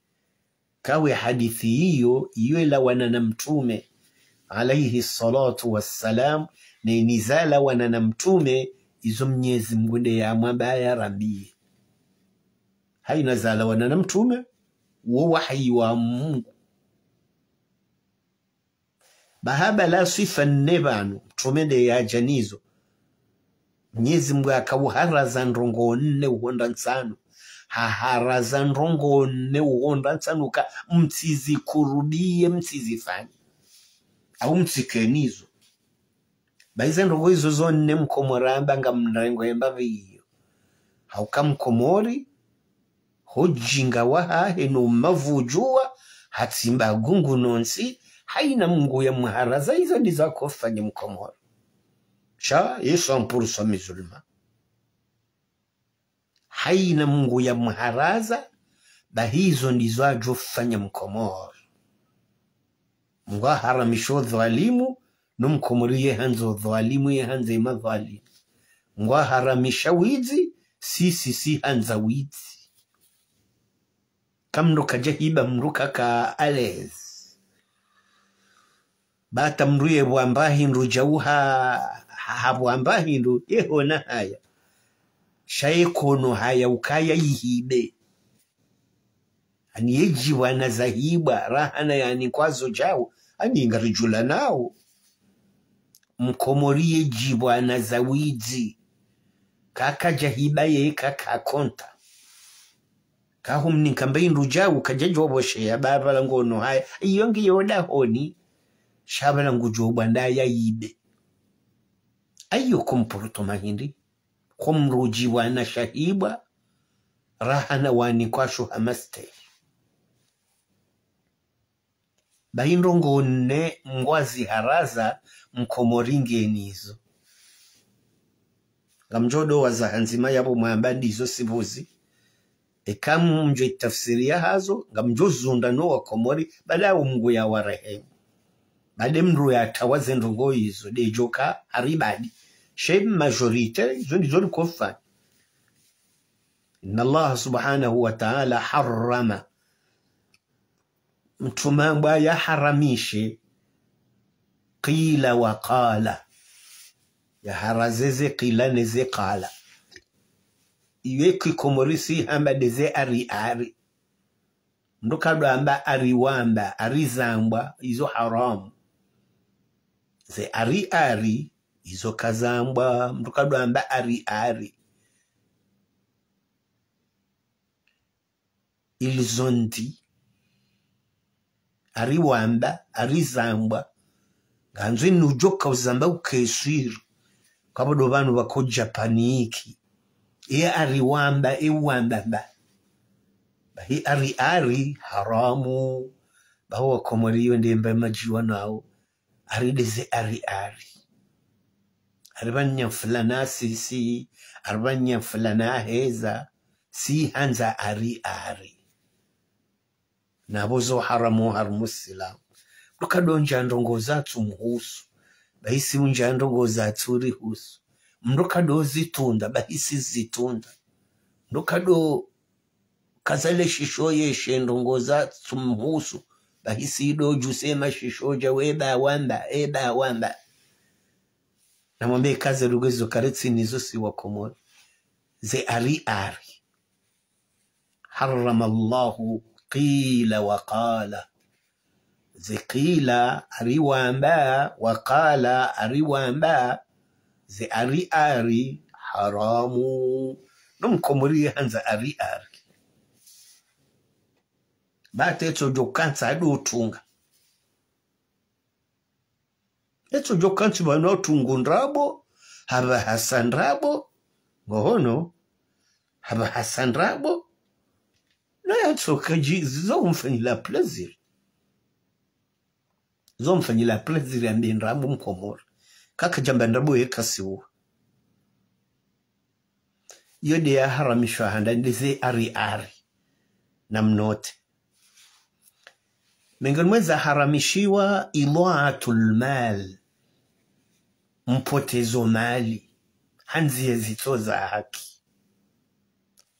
kawe hadisi iyo, iyo elawana na mtrume, alayhi salatu wassalam, ne nizo zalawana na mtrume, izo Mnyezi Mngu nde yamwambia yarambiye. Haina zalawana na mtrume, wo wahayi wa Mngu. Bahaba la swifa nne pvanu, mtrume nde yadja nizo. Mnyezi Mngu akauharaza ndrongo nne uhondra ntsanu. Haharaza ndrongo nne uhondra ntsanu ka mtsizikurubiye, mtsizifanye. Au mtsikenizo. Bahi ze ndrongo izo zo nne mkomori amba ngamrengo emba pviyo. Hauka mkomori, ho ujinga wahahe no mavudjuwa, hatsimba gungu nontsi, haina Mngu yamharaza izo ndizo akofanya mkomori. Sha, ye cent pour cent musulman. Haina Mngu yamharaza, bahi izo ndizo adjofanya mkomori. Mngu aharamisha udhwalimu, no mkomori yehandza udhwalimu, yehandza emadhwalimu. Mngu aharamisha widzi, sisi sihandza widzi. Ka mdru kadjahiba mdru kaka à l'aise. Ba hata mdru yepvwamba hindru djauha, ha, hapvwamba hindru, yehona haya. Sha yekono haya ukaya yihibe. Ani yedjipvwana zahibwa, rahana yani kwazo djau, ani ngaridjulanao. Mkomori yedjipvwana za widzi. Kakadjahiba ye kaka konta. Kahumnika mbe hindru djau, kadjadjopvosheya ba pvala ngono haya. Iyo ngiyo dahoni. Sha pvala ngudjopvwa nda yayibe. Ayo comportement hindri. Ko mdru udjipvwana shahibwa, rahana wani kwasho hamaste. Bahi ndrongo nne Mngu aziharaza mkomori ngenizo. Ngamdjo dowaza ha ndzima yapvo mwamba ndizo sipvuzi. Eka mdjo itafsiri yahazo, ngamdjo zunda no wakomori, bada wo Mngu yawarehemu. Bade mdru yatawa ze ndrongo izo, de djoka haribadi. Sha majorité, izo ndizo likofanya. إن الله سبحانه وتعالى حرم. Mtrume amba yaharamishe. قيل وقال. Yaharaze ze qila ne ze qala. Iwe kikomori sihamba de ze ari ari. Mdru kadwamba ari wamba, ari zambwa, izo haramu. Ze ari ari, izo kazambwa, mdru kadwamba ari ari. Ils ont dit, ari wamba, ari zambwa. Ngandzo inu udjoka uzamba ukeswiru. Kapvo ndo pvanu pvakodja paniki. Ye ari wamba, e wamba mba. Bahi ari ari, haramu. Baho wakomori iyo nde mba madjiwa nao. Ari de ze ari ari. Ari pvanya fulana sisi, ari pvanya fulana heza, sihandza ari ari. Na pvo zo haramu harumwa usilamu. Mdru kadondja ndrongo zatsu mhusu, bahi si undja ndrongo zatsu rihusu. Mdru kado zitunda, bahi si zitunda. Mdru kado kaza le shisho yeshe ndrongo zatsu mhusu, bahi si do djuse mashisho dja we ba wamba, e ba wamba. Namwambe kaze lugha izo karitsi nizo si wakomori. Ze ari ari. حرم الله قيل وقال. Ze kila, ari wamba, wa kala, ari wamba, ze ari ari, haramu. No mkomori ye handza ari ari. Ba tsi etso djo kantsi ado utunga. Etso djo kantsi pvanu utungu ndrabo, hapvahasa ndrabo, ngohono, hapvahasa ndrabo, no yatsoka dji, zo umfanyila plaisir. Zo umfanyila plaisir yambe ndrabo mkomori. Kaka djamba ndrabo ye kasiwa. Iyo nde yaharamishwa handa ndeze ari ari. Na mnote. Mengoni mwa eza haramishiwa idhaatul mal. Mpotezo mali. Handzi ye zitso za haki.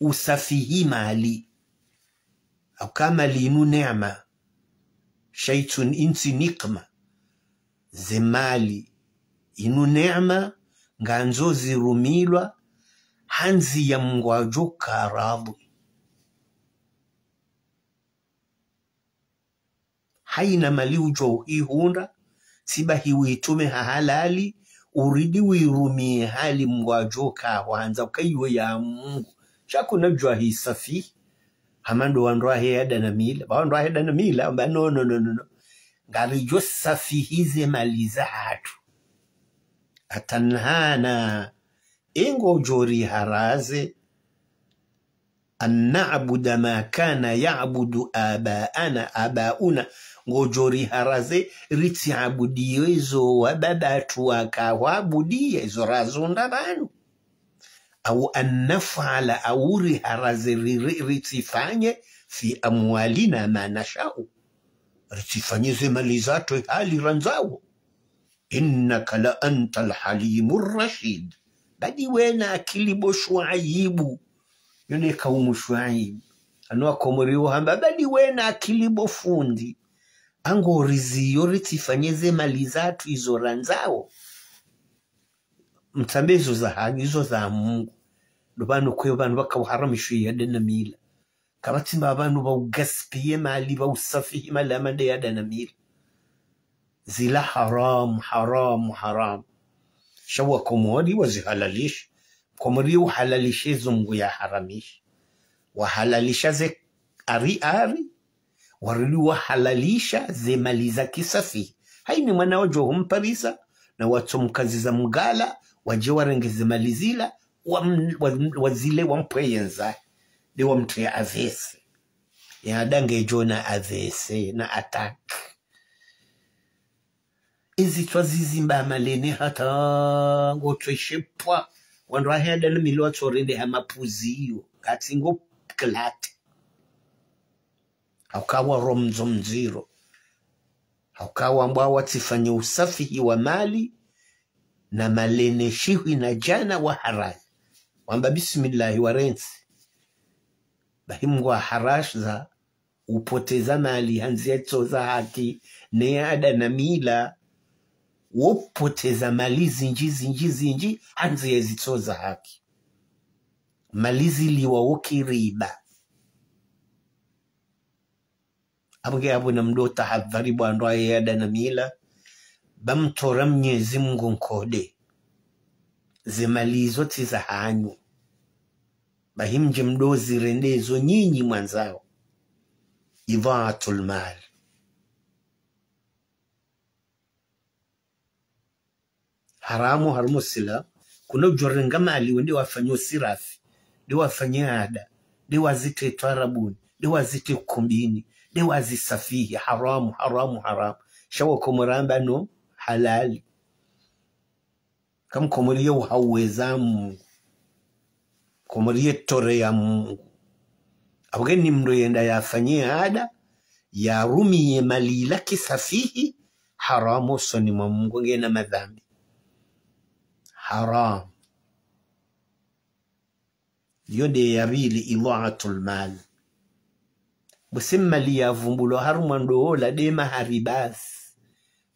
Usafihi mali. Hauka mali inu neema. Sha itsu ntsi nikma. Ze mali inu neema, ngandzo zirumilwa, handzi ya Mngu adjo ka radhi. Haina mali udjo uhihundra, tsi bahi uitume ha halali, uridi uirumie hali Mngu adjo ka hwandza uka iyo ya Mngu. Sha kuna djwa hisafihi, hama ndo wandru wahe ada na mila. Ba wandru wahe ada na mila, amba no, no, no, no, no. Ngaridjo safihi ze mali zahatru. Atanhana, e ngodjo riharaze, an na'buda ma kana ya'budu abaana, abauna, ngodjo riharaze, ritsiabudiyo izo wababa hatru waka hwabudiya, izo razundra pvanu. Au an naf'ala, au riharaze ri, ri, ritsifanye, fi amwalina ma nasha'u. Ritsifanye ze mali zahatru hali randzawo. Innaka la antal halimur rashid. Badi wena akili bo Shuaibu. Yone kaumu Shuaibu. Anu wakomori uhamba, badi wena akili bo fundi. Angoriziyo ritsifanye ze mali zahatru izo randzawo. Mtsambe izo za hanyu, izo za Mungu. Ndo pvanu kwe pvanu pvaka uharamishwa ye ada na mila. Kapvatsi mba pvanu pva ugaspiller mali, pva usafihi mali hama nde ye ada na mila. Zila haramu, haramu, haramu. Sha wakomori wazihalalisha. Mkomori uhalalisha izo Mungu yaharamisha. Wahalalisha ze ari ari, warudi wahalalisha ze mali za kisafihi. Haina mwana wadjo humparisa, na watso mkaziza mgala, wadje warenge ze mali zila, wa, wa, wazile wampwe yendza, nde wamtria A V C. Ye ada ngedjo na A V C, na attaque. Ezitswa zizimba malene hata ngotso shepwa. Wandru wahe ada na mila watso rendeha mapvuziyo. Katsi ngo klate. Hauka wa romzo mdziro. Hauka wambwa watsifanye usafihi wa mali, na malene shihwi na djana waharaya. Wamba bismillahi warentsi. Bahi Mungu aharasha upoteza mali, handzi ye tso za haki, ne ada na mila, wopoteza mali zindji, zindji, zindji, handzi ye zitso za haki. Mali ziliwa wo kiriba. Apvo nge apvo namdo tahadhari bo wandru wahe ada na mila, ba mtsoria Mnyezi Mungu nkode. Ze mali izo tsi za hanyu. Bahi mdje mdo zirende izo nyinyi mwandzao. Idhaatul mal. Haramu, haramu sila, kuna udjo renga mali wende wafanye usirafi, nde wafanye ada, nde wazitre twarabuni, nde wazitre ukumbini, nde wazisafihi, haramu, haramu, haramu. Sha wakomori wamba no, halali. Ka mkomori ye uhaweza Mungu. Mkomori ye tsoreya Mungu. Apvo nge ni mndru yenda yafanye ada, yarumiye mali ila kisafihi, haramu usoni mwa Mungu, ngena madhambi. Haramu. Iyo nde ya pvili, idhaatul mal. Bo se mali yavumbulwa harumwa ndola nde mahari basi.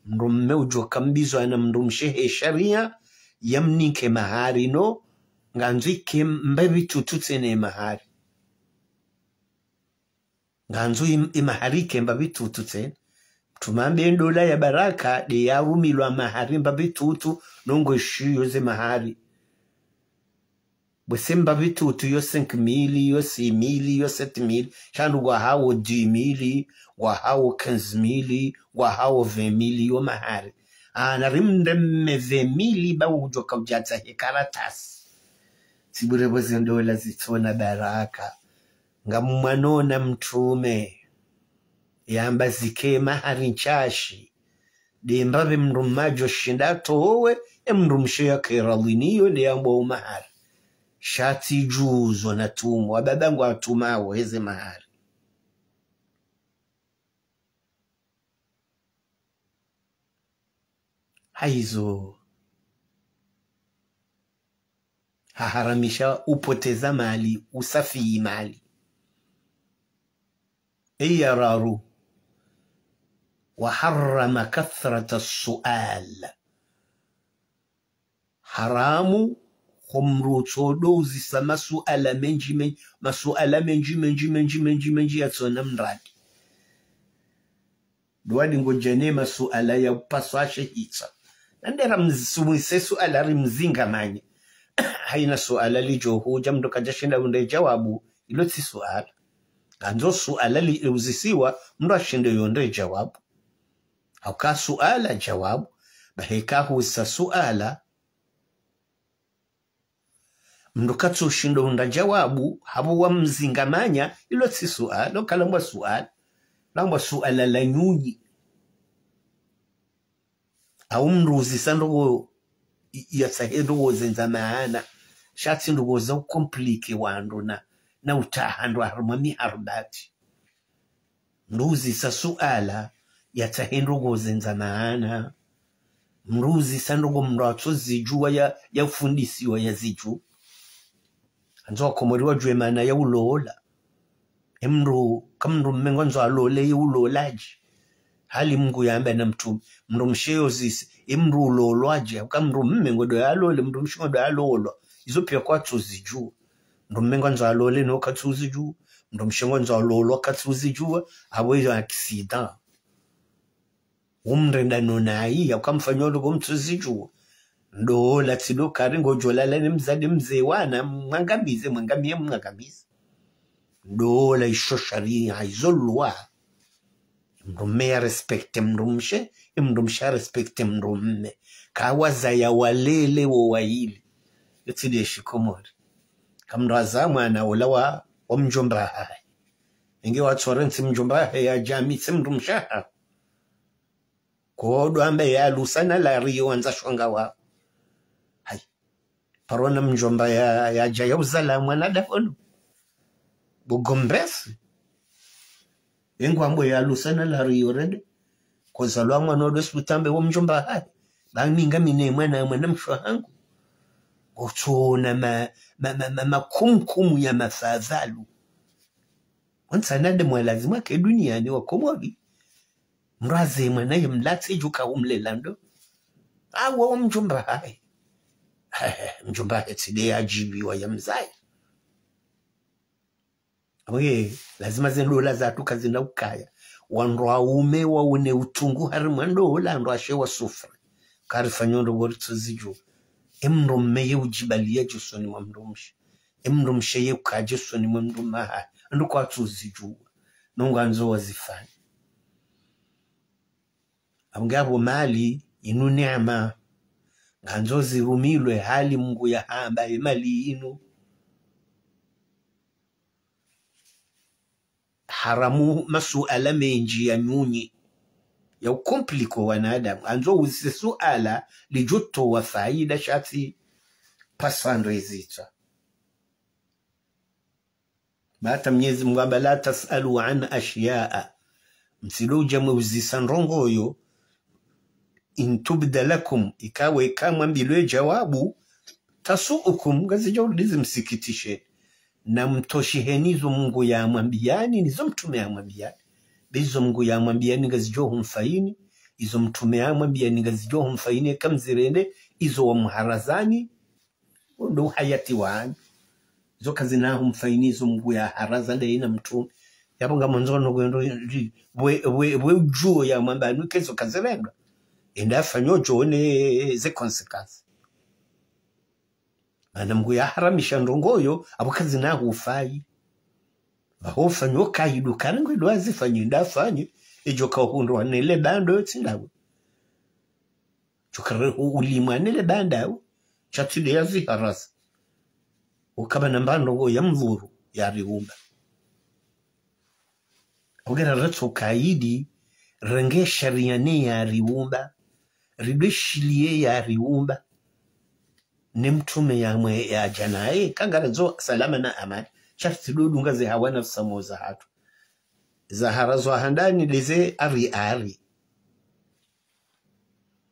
Mndru mme udjo kambizwa na mndru mshe he sharia, yamnike mahari no, ngandzo ike mbapvi tutu tsena ye mahari. Ngandzo im-, ye mahari ike mbapvi tutu tsena. Mtrume hamba ye ndola ya baraka, nde yarumilwa mahari mbapvi tutu, no ngweshiyo ze mahari. Bwese mbapvi tutu yo cinq mille, yo six mille, yo sept mille, sha ndo ngwahawo dix mille, ngwahawo quinze mille, ngwahawo vingt mille yo mahari. Ah, nari mndre mme vingt mille ba udjo kaudjatsaha ye karatasi. Tsi bure bo ze ndola zitsona baraka. Ngamwanona Mtrume yamba zike mahari ntsashi. Nde mbapvi mndru mme adjo shinda atowe, e mndru mshe yake radhwi nayo, nde yambwa o mahari. Sha tsi djuzo natumwa, wababa ngwatumao heze mahari. Hayizo, haharamisha upoteza mali, usafiyi mali. Eyi ya raru, وحرم كثرة السؤال. Haramu, ho mndru utsodo uzisa masuala mendji mendji, masuala mendji mendji mendji mendji mendji yatsona mradi. Ndo wadi ngodjane masuala ya upaswa she hitswa. Nande ramzisumwise suala rimzingamanye. Hayina suala lidjo hudja mndru kadjashinda hundre djawabu, ilo tsi suala. Ngandzo suala li uzisiwa, mndru ashinde yondre djawabu. Hauka suala djawabu, bahi eka huzisa suala, mndru katsushindo hundra djawabu, hapvo wamzingamanya, ilo tsi suala, ukalambwa suala. Lambwa suala la nyunyi. Au mndru uzisa ndrongoo i-, yatsahe ndrongoo zendza maana. Sha tsi ndrongoo za ukomplike wandru na, na utaha ndro harumwa miharbati. Mndru uzisa suala, yatsahe ndrongoo zendza maana. Mndru uzisa ndrongoo mndru atsozidjuwa ya, ya ufundisiwa yazidjuwe. Ngandzo wakomori wadjuwe maana ya ulola. E mndru, ka mndru mme ngwandzo alole, ye uloladje? Hali Mngu yamba na mtrume, mndru mshe yozise, e mndru ulolwadje? Hauka mndru mme ngodo yalole, mndru mshe ngodo yalolwa. Izo piya kwatsuzidjuwa. Mndru mme ngwandzo alole no katsuzidjuwa. Mndru mshe ngwandzo alolwa katsuzidjuwa. Hapvo izo accident. Umrenda no nayi, hauka mfanyao ndrongoo mtsuzidjuwa. Ndola tsi ndo kari ngodjolala ne mzade mze wana, mwangamize, mwangamiye, mwangamize. Ndola isho sharia, izo lwa. Mndru mme ya respecte mndru mshe, e mndru mshe ya respecte mndru mme. Kawazaya walele wo wayili. Yo tsi nde shikomori. Ka mndru aza mwana ola wa, wa mdjomba hahe. Enge watsore ntsi mdjomba hahe yadja mitse mndru mshe hahe. Kodo amba ya lusa na la rio wandza shonga wa. Hayi. Paro na mdjomba ya, yadja ya uzala mwana dahono. Bo gombesi. Engwambo ya lusa na la rio rende. Kozalwa mwana odo sutambe wo mdjomba hahe. Ba mi ngami ne mwana, mwana mshe wahangu. Ngotsona ma, ma, ma, ma, makumkumu ya mafadhalu. Wantsa nade mwa lazima ke duniani wakomori. Mndru aze mwana ye mlatse djuka umlela ndo. Awa wa mdjomba hahe. Mdjomba hahe tsi nde yadjibiwa ya mzaye. Oye, lazima ze ndola zatru kazina ukaya. Wandru waume waone utungu harimwa ndola, wandru washe wasufri. Kari fanyao ndrongoo ritsuzidjuwa. E mndru mme ye udjibaliya djusoni mwa mndru mshe. E mndru mshe ye ukaya djusoni mwa mndru mme hahe. Ndo kwatsuzidjuwa. No ngwandzo wazifanye. Hapvo ngapvo mali inu neema. Ngandzo zirumilwe hali Mngu yahamba ye mali inu. Haramu masuala mendji ya nyunyi, ya ukomplike wanadamu. Ngandzo uzise suala lidjo towa faida sha tsi pasando ezitswa. Ba hata Mnyezi Mngu hamba, لا تسألوا عن أشياء. Mtsidodja mwe uzisa ndrongoo yo, إن تبد لكم, ikawe eka mwambilwe djawabu, تسؤكم, ngazidjo rudi zimsikitishe. Na mtoshiheni izo Mngu yamwambiyani, nizo mtrume yamwambiyani. Be izo Mngu yamwambiyani ngazidjo humfayini, izo mtrume yamwambiyani ngazidjo humfayini, eka mzirende, izo wamharazani, ndo uhayati wanyu. Zo kazina humfayini izo Mngu yaharaza ndaye na mtrume. Yapvo ngamandzo no kwendo ri-, we, we, we udjuo ya mwamba nukezo kazirendwa. Enda fanyo djone ze conséquences. Mana Mngu yaharamisha ndrongo yo, apvo kazina hufai. Pvaho fanyo kayidu, kari ngwe dwazi fanyi, nda fanyi, idjo kahundrwa nele bando yo tsi ndawe. Djo kare u-, ulimwa nele banda yo, sha tsi de ya ziharasa. Ukaba na mbandrongo ya mvuru, ya riumba. Apvo ngera ratso kayidi, renge sharia ne ya riumba, ridwe shiliye ya riumba, ne mtrume ya mwe ya djanaye, kangara zo salama na amani, sha tsi do dunga ze hawa nafsi mo za hatru. Za hara zo handani de ze ari ari.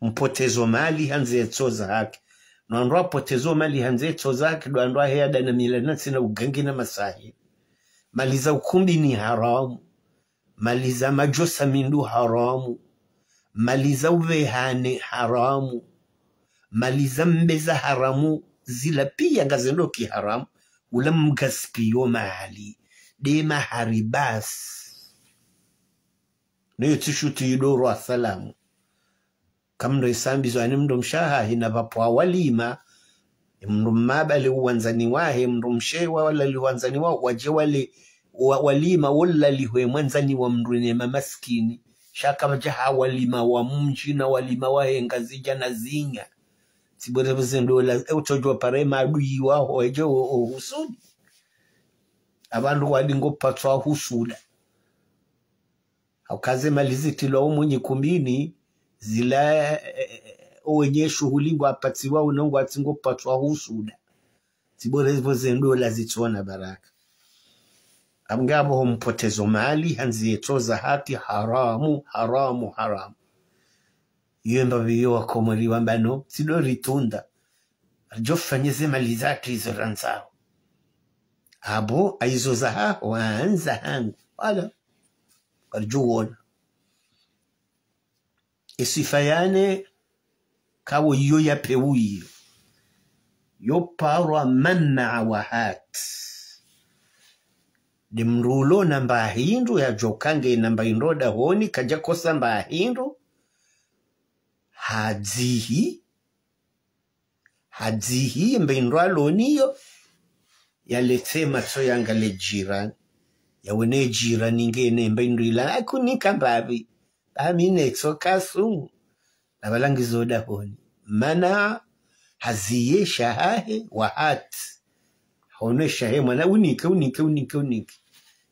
Mpotezo mali handze tso za haki. No wandru wapotezo mali handze tso za haki, ndo wandru wahe ada na mila na tsina ugangi na masahi. Mali za ukumbi ni haramu. Mali za madjosa mindu haramu. Mali za uvehane haramu. Mali za mbeza haramu, zila piya ngazendo ki haramu. Ula mgaspillo mali. De mahari basi. Neyo tsi shuti idoro wa salamu. Kamndo isambizo ani mndru mshe hahe na pvapvo walima, mndru mma bale uwandzani wahe, mndru mshe wa walali uwandzani wahe, wadje wale, wa-, walima, wolali hwe mwandzani wa mndru ne mamaskini. Sha kapvadja ha walima wa mdji na walima wahe Ngazidja na zinya. Tsi bure buze ndola, e utsodjo pare maadui waho, edje o, o husudi. Apvandru wadi ngo patswa husuda. Hauka ze mali zitilwa umo nyikumbini, zila, eh, eh, eh, owenye shuhuli ngwapatsiwa uno ngwatsi ngo patswa husuda. Tsi bure pvo ze ndola zitsona baraka. Apvo ngapvo ho mpotezo mali, handze tso za haki, haramu, haramu, haramu. Iyo mbapvi iyo wakomori wamba no, tsi do ritunda. Ridjo fanye ze mali zatru izo randzao. Apvo, a izo za haho, a ndza hangu. Wala. Karidjo wona. E swifa ya ne, kawo iyo ya pewu iyo. Yo parwa manna wa hat. De mndru ulo na mba hindru yadjo kange na mba hindru dahoni, kadja kosa mba hindru. Hadzihi. Hadzihi mbe hindru alo niyo, yaletse matso yangale jirani. Yawone jirani ngena mbe hindru ila, akunika mbapvi. Ba mi netso kasumu. Na pvala ngizo dahoni. Mana hadzihi ye shahahe wa hat. Hono shahe mwana unike, unike, unike, unike.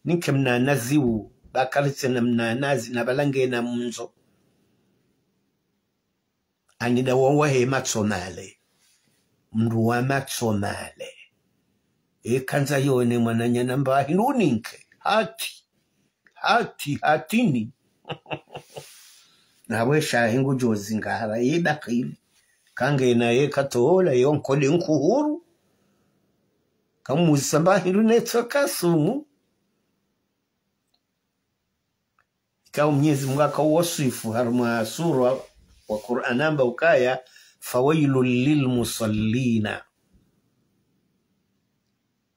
Nike mnanazi u, ba karitse na mnanazi, na pvala ngena mndzo. Ani da wawahe matso male. Mndru wa matso male. Eka ndza yone mwananyana mba hindru uninke. Hati. Hati, hatini. Na we shahe ngudjo zingara, ye dakili. Kangena ye katola, yo nkode nkuhuru. Kamuzisa mba hindru netso kasumu. Ikao Mwenyezi Mungu akawaswifu harumwa sura wa Qur'an amba ukaya, "Fawailul lilmusallina."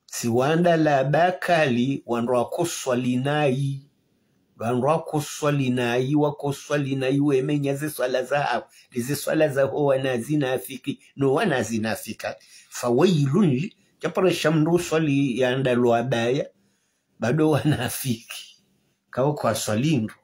Tsi wandalaa bakali wandru wakoswali nayi. Wandru wakoswali nayi, wakoswali nayi, wemenya ze swala zahawo, ze swala zaho wanazinafiki, no wanazinafika. Fawailun li, djaparo sha mndru uswali yandalwa baya, bado wanafiki. Kawo kwaswali ndro.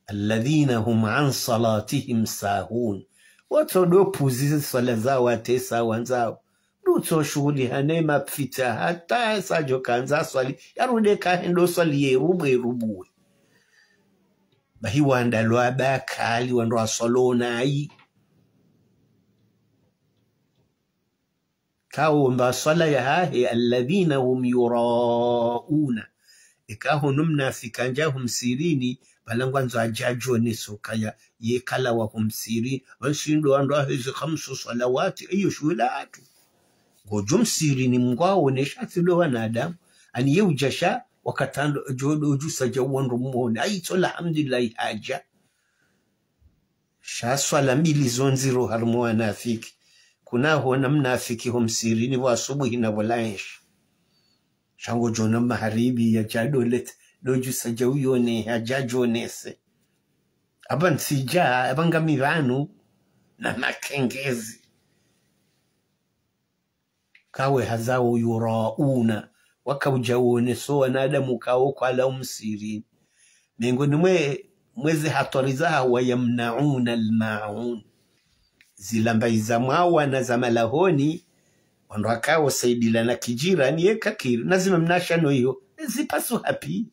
"Alladhina hum an salatihim sahun." Watso do puzi ze swala zawo watesa wandzao. Dutso shuhuli hane mapfita hata sadjo kandza swali. Yarude kahendo swali ye rubwe rubwe. Bahi wandalwa bakali wandru waswalo nayi. Kawo mba swala yahahe, "Alladhina hum yurauna." Eka hono mnafiki andja ho msirini, pvala ngwandzo adje adjone sokaya, ye kala wa ho msirini, wantsindo wandru waheze khamsu swalawati, iyo shuhula hatru. Ngodjo msirini mngwaone sha tsi do wanadamu, ani ye udja sha, wakati ndo djo do djusa dja wandru mwone, ayi tso alhamdulillahi hadja. Sha swala mbili zo ndziro harumwa wanafiki. Kuna hona mnafiki ho msirini pvo asubuhi na pvo laenshi. Sha ngodjo ona maharibi yadja do lete, Ndo djusa dja uyone, hadja djonese. Amba ntsidja, amba ngami pvanu, na makengezi. Kawe hazao yurauna, waka udja woneso wanadamu kawo kwala umsiri. Mengoni mwe, mwezi hatwari zaha, ويمنعون الماعون. Zilamba iza mwawa na za malahoni, wandru wakawo saidila na kijirani ye kakiri, na zime mnasha no iyo, zipasu hapi.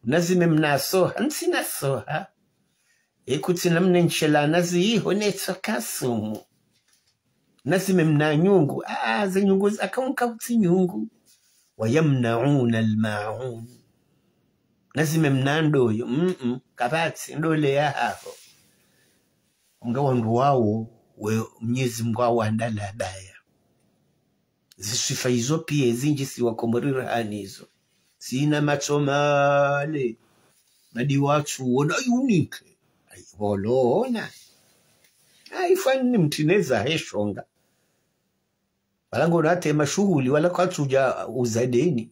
Na zime mnasoha, ntsina soha. Ekutsina mne ntshela na ziho netso kasumu. Na zime mna nyungu, ah, ze nyungu zaka unka utsi nyungu. ويمنعون الماعون. Na zime mna ndoyo, mm, mm, kapvatsi ndole ya haho. Nga wandru wawo, we Mnyezi Mngu awo andala baya. Ziswifa izo piya zindji si wakomori rahanizo. Sina matso male. Madi watsu wona yunike. Ayi, wolona. Ayi, fani mtineza he shonga. Wala ngo nate mashuhuli, wala kwatsudja uzadeni.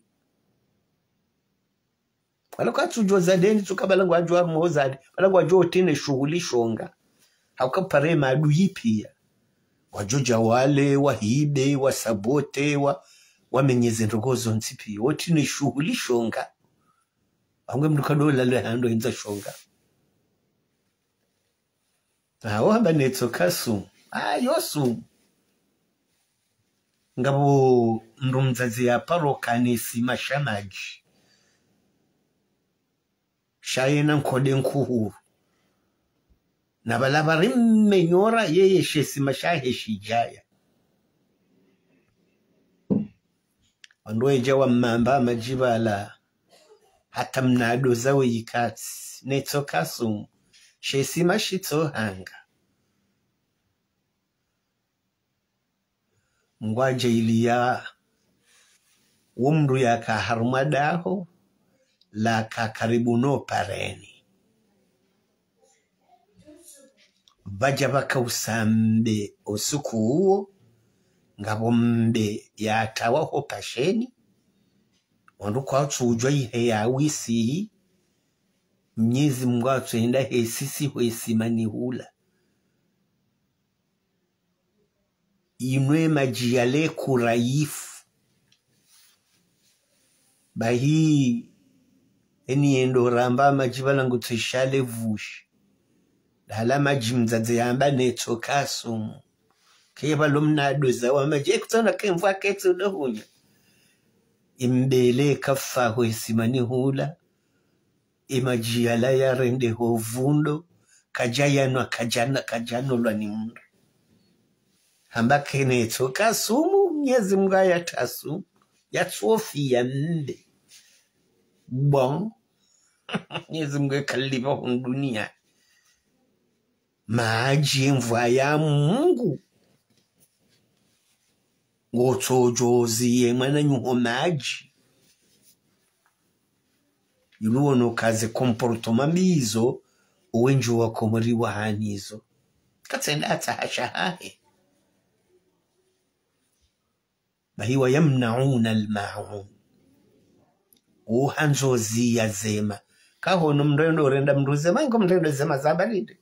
Wala kwatsudjo zadeni, tsuka bala ngwadjo harumwa uzade, bala ngwadjo tine shuhuli shonga. Hauka pare maadui piya. Wadjo dja wale, wahibe, wasabote, wa, wamenyeze ndrongoo zontsi piya. Wotine shuhuli shonga. Wangwe mndru kadola le hando indza shonga. Awo hamba netso kasumu. Ah, yo sumu. Ngapvo mndru mdzadze ya paro kane sima sha madji. Sha yena nkode nkuhuru. Na bala bari mmenyora yeye she sima shahe shidjaya. Wandru wedja wa mmamba madji bala hata mnado zawe yikatsi. Netso kasumu. She sima shitso hanga. Ngwadja iliya wo mndru yaka harumwa daho, laka karibu no pareni. Pvadja pvaka usa mbe usiku uwo, ngapvo mbe yatawa ho pasheni, wandru kwatsudjwa ihe ya wisi, Mnyezi Mngu atsuenda he sisi hwe simani hula. Inwe madji yale kura yifu. Bahi, eni yendo ramba madji bala ngutse shale vushi. Dala madji mdzadze yamba netso kasumu. Ke balo mnado zawa madji, ekutsona ke mvua ketso dohunya. Imbele kafa hwe simani hula. Emadji yala yarende ho vundo, kadja yanwa, kadjana, kadjanolwa ni mndru. Hamba kenetso kasumu, Mnyezi Mngu ayatasu, yatsofi ya mbe. Bon. Mnyezi Mngu ekalipva hunu duniya. Madji emvua ya Mungu. Ngotsodjozi ye mwananyaho madji. Yulu wono kaze comportement mbi izo, owendji wa Komori wahanizo. Katsenda atsaha shahahe. Bahi ويمنعون الماعون. Uhandzo ziya zema. Kahono mndru ndo renda mndru zema, ingo mndru ndo zema za baridi.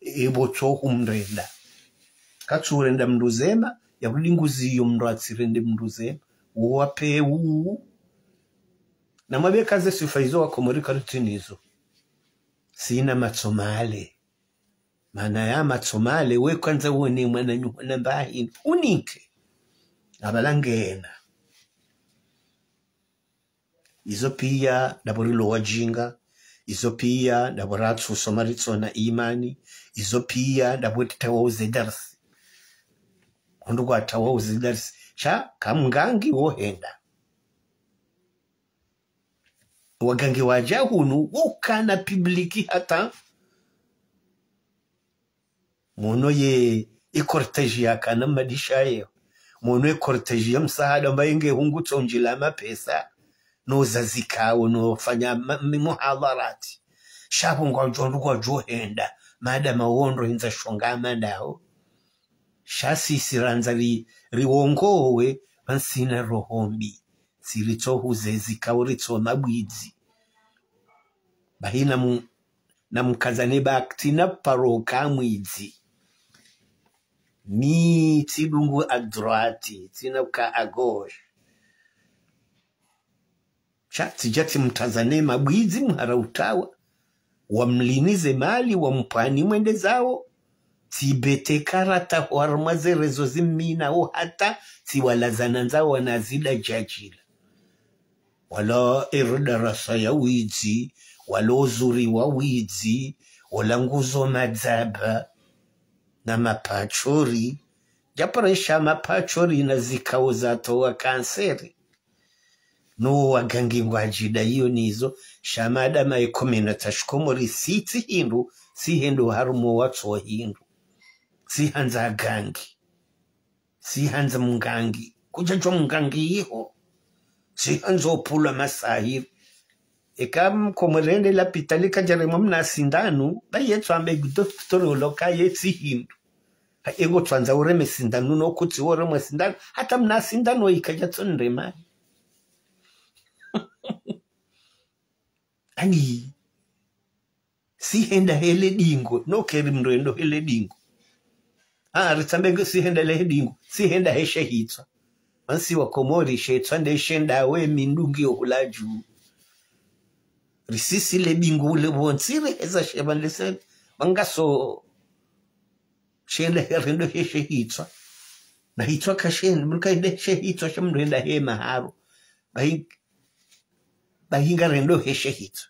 Ebo tsohu mrenda. Katsu renda mndru zema, yarudi nguziyo mndru atsirende mndru zema. Uwape uu. Na mwabe kaze swifa izo wa Komori karitsinazo. Sina matso male. Mana ya matso male, we kwandza wone mwananyaho na mbahi, unike. Abala ngena. Izo piya, ndapvo rilo wajinga. Izo piya, ndapvo ratsu soma ritsona imani. Izo piya, ndapvo titawa uze darsi. Kundu kwatawa uze darsi. Sha, kamngangi wohenda. Wagangi wadja hunu, wukana public hata. Mono ye, ye cortège yakana madisha yeho. Mono ye cortège ya msahada mba yenge hungu tsondjila mapesa. No zazikao, no fanya ma-, mi-, muhadharati. Sha pvo ngwadjo ndru kwadjo henda. Madama wondro hindza shonga mandao. Sha sisi randza ri-, riwongowe, pvatsina roho mbi. tsi ritso huze zikao ritso mabwidzi. Bahi namu-, namkazane ba tsina paro ka mwidzi. Mi tsidungu à droite, tsina ka à gauche. Sha tsidja tsimtazane mabwidzi mhara utawa. Wamlinize mali, wampvani mwende zawo. Tsibete karata harumwa ze réseaux zimina wo hata tsiwalazana nzawo na zida djadjila. Wala ero darasa ya widzi, wala uzuri wa widzi, wala nguzo madzaba, na mapachori. Djaparesha mapachori na zikao zatowa kanseri. No wagangi ngwadjida iyo nizo, sha madama ye komena tsa shikomori si tsi hindru, si hendo harumwa watso hindru. Si handza gangi. Si handza mngangi. Kudjadjwa mngangi iho. Si handza opulwa masahiri. Eka mkomori ende lapitali kadjaremwa mna sindanu, ba yetsu ambe doktoro loka ye tsi hindru. Ha, engo tsandza ureme sindanu no kutsi uremwe sindanu. Hata mna sindanu ikadja tsonrema. Ani, si henda hele dingo, no keri mrendo hele dingo. Ah, ritsambe ngo si henda le dingo, si henda he she hitswa. Mansi wakomori she hitswa nde shenda we mindungi yo hula dju. Risisi le dingo le pvontsi riheza sheba ndese, mangaso shenda he rendo he she hitswa. Na hitswa kashenda, mrika ende she hitswa sha mrenda he maharo. Bahi-, bahi ngarendo he she hitswa.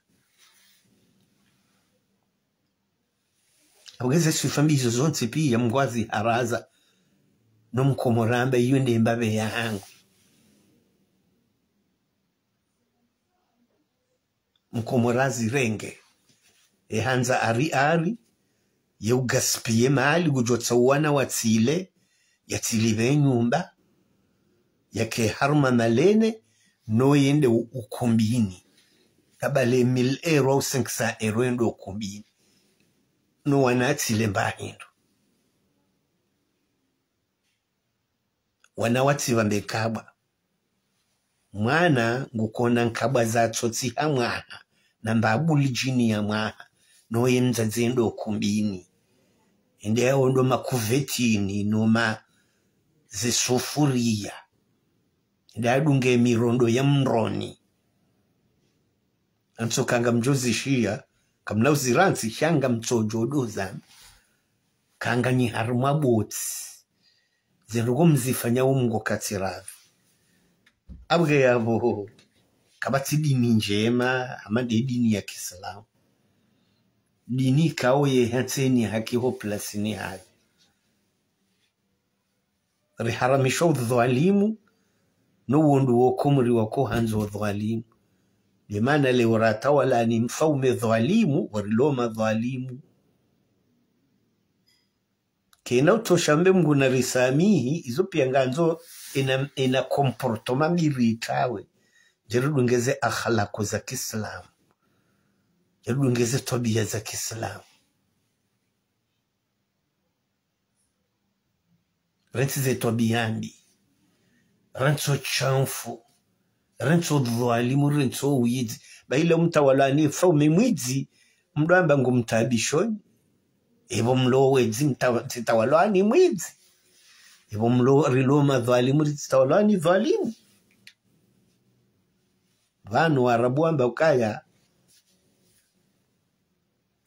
Apvo ngeze swifa mbi izo zontsi piya mngwazi haraza. No mkomori amba iyo nde mbapvi yahangu. Mkomori azirenge. Ye handza ari ari, ye ugaspiller mali, ngudjo tsaha wana watsile, yatsilipve nyumba, yake harumwa malene, no yende u-, ukumbini. Kabale mille euros au cinq cents euros yende ukumbini. No wana atsile mba hindru. Wana watsi pvambe kabwa. Mwana ngukona nkabwa za tsotsi ha mwaha, na mbapvu li djini ya mwaha, no ye mdzadze ndo ukumbini. Ende yaondo makuvetini, no ma zisufuria. Ende yadunge mirondo ya mroni. Antso kanga mdjozishiya, kamna uzirantsi, sha ngamtsodjo dozana. Kanga nyi harumwa botsi. Ze ndrongoo mzifanyao Mungu katsiravi. Apvo nge yapvo, kapvatsi dini ndjema, hama nde dini ya kiislamu. Dini ikao ye hantseni haki ho plasini hayo. Riharamisha udhwalimu, no wondru woko mri wako handzo udhwalimu. Nde mana leo ratawalani mfaume dhwalimu, wariloma dhwalimu. Kena utosha mbe Mungu narisamihi, izo piya ngandzo ina, ina comportement mbi ritawe. Djeridungeze akhlaqu za kiislamu. Djeridungeze twabiya za kiislamu. Rentsi ze twabiya mbi. Rentsi o shamfu. Rentsi o dhwalimu, rentsi o widzi. Ba ile mtawalani mfaume mwidzi, mdru amba ngumtaabishoni. Epvo mlo wedzi mtawa-, tsitawalwani mwidzi. Epvo mlo rilo madhwalimu, ritsitawalwani dhwalimu. Pvanu Waarabu wamba ukaya,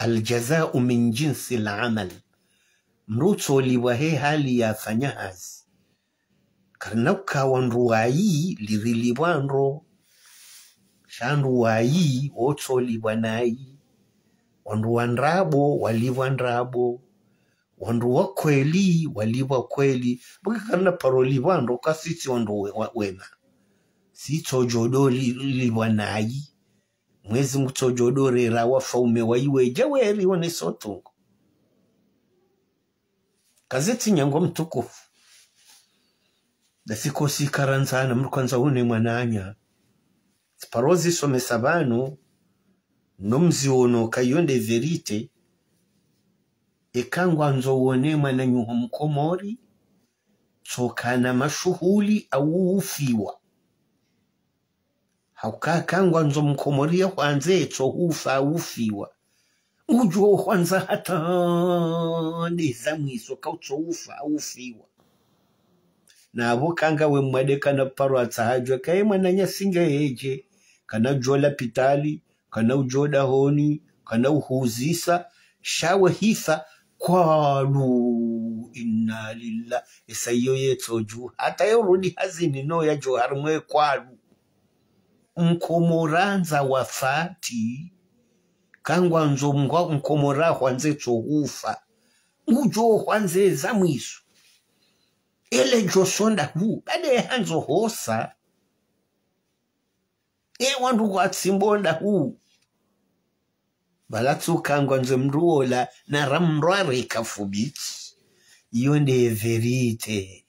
الجزاء من جنس العمل. Mdru utsolipvwa he hali yafanya hazi. Karina uka wandru wayi lirilipvwa ndro. Sha wandru wayi wotsolipvwa nayi. Wandru wa ndrabo walipvwa ndrabo. Wandru wa kweli walipvwa kweli. Pvuka karina paro lipvwa ndro, kasitsi wandru we-, wa-, wema. Sitso djodo li-, lipvwa nayi. Mwezi Mungu tsodjo dorera wafaume wayi wedja weri wonesa utungu. Gazeti nyangu mtukufu. Dasiko sikarandzana mdru kandza wone mwananya. Tsiparo zisomesa pvanu, no mziono ka iyo nde vérité. Eka ngwandzo wone mwananyaho Mkomori, tsokana mashuhuli au ufiwa. Hauka kangwandzo mkomori yahwandze tso hufa ufiwa. Ngudjo hwandza hata nde za mwiso kautso hufa ufiwa. Na apvo kangawe mwade kana paro atsahadjwa kaye mwananyasi nge hedje, kana udjo lapitali, kana udjo dahoni, kana uhuzisa, sha we hifa, kwalu, inna lillah, esa iyo yetso dju. Hata yo rudi hazini no yadjo harimwe kwalu. Mkomori handza wafati, kangwandzo mngwa mkomori yahwandze tso hufa. Ngudjo hwandze za mwiso. Ele djo sonda hu, bade handzo hosa. E wandru kwatsimbo nda hu. Pvala tsu kangwandzo mndru wola, na ramrwa reka fubiti. Iyo nde vérité.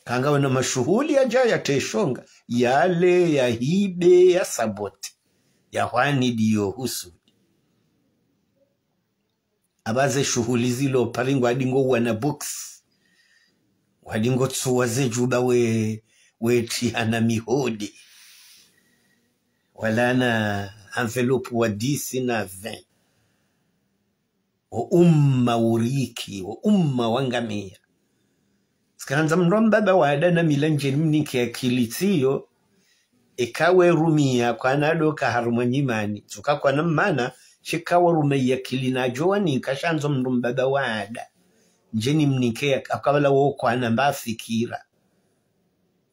Kangawena mashuhuli yadja yateshonga, yale, yahibe, yasabote, yahwani ndiyo husudi. Apvaze shuhuli zilo pari ngwadingo wana box. Ngwadingo tsuwa ze djuba we, we tihana mihodi. Wala na enveloppe wa dix na vingt. Wo umma uriki, wo umma wangamia. Tsikandza mndru mbaba wada na mila ndjeni mnike akili tsiyo, eka we rumia kwana doka harumwa nyimani, tsuka kwana mana, shika wa rume akili nadjo waninka shandzo mndru mbaba wada. Ndjeni mnike ya-, akabala wo kwana mba fikira.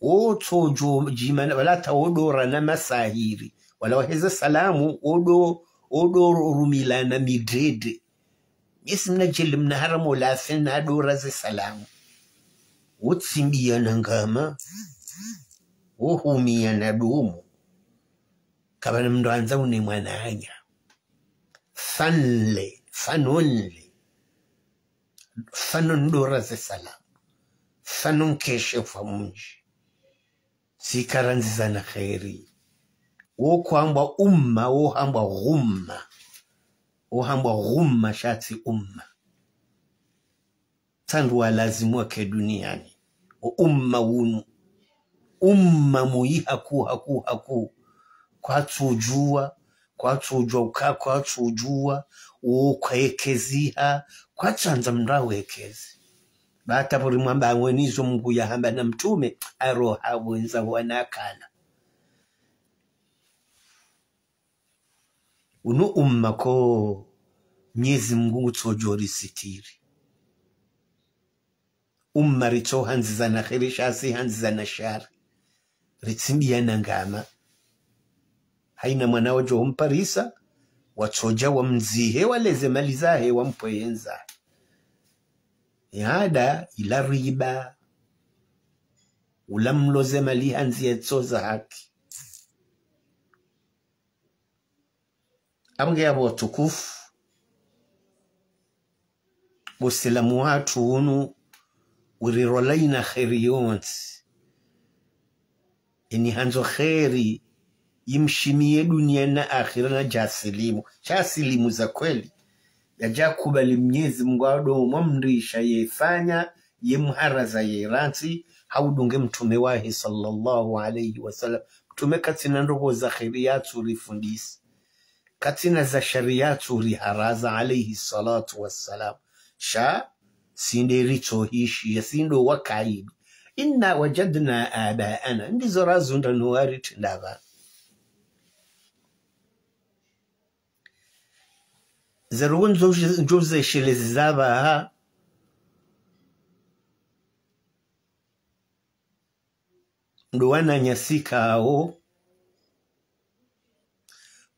Wo tsodjo djimana, wala ta wo dora na masahiri. Wala waheze salamu, wo do, wo do rumila na midrede. Mesi mna djeli mna haramu lafi na dora ze salamu. Wo tsimbia na ngama. Wo humia na domo. Kabana mndru handza une mwananya. Fanle, fanonle. Fanon dora ze salamu. Fanon keshe fa mundji. Sikarandzizana kheri. Wo kwambwa umma, wo hambwa ghumma. Wo hambwa ghumma sha tsi umma. Tsandru wa lazimu wake duniani. Wo umma unu. Umma muyi haku, haku, haku. Kwatsudjuwa, kwatsudjuwa uka, kwatsudjuwa, wo kwaekeziha, kwatsandza mndru awekezi. Bata puri mwamba ngwenizo Mungu yahamba na mtrume, aroha wendza wanakana. Unu umma ko Mnyezi Mungu ngutsodjo risitiri. Umma ritso handzizana kheri sha tsi handzizana shari. Ritsimbiana ngama. Haina mwana wadjo humparisa, watsodja wamdzihe, waleze mali zahe, wampweyendza. Yada, ila riba, ula mloze mali handzi yetso za haki. Apvo nge apvo watukufu, Usilamu watru unu urirola ina kheri yontsi. Ini handzo kheri, imshimiye dunia na akhira na djasilimu. Djasilimu za kweli. Yadjakubali Mnyezi Mungu ado mwamrisha yefanya, yemharaza yerantsi, ha udunge mtrume wahe sallallahu alayhi wa sallam. Mtrume katsina ndrongoo za kheri yatsurifundisa. Katsina za shari yatsuriharaza alayhi salatu wassalam. Sha, si nde ritsohishi, ya si ndo wakaidi. Inna wajadna abaana. Ndizo razundra no waritrenda pvanu. Ze ndrongoo ndzo, ndzo zeshelezi za pvaha, ndo wananyasi kao,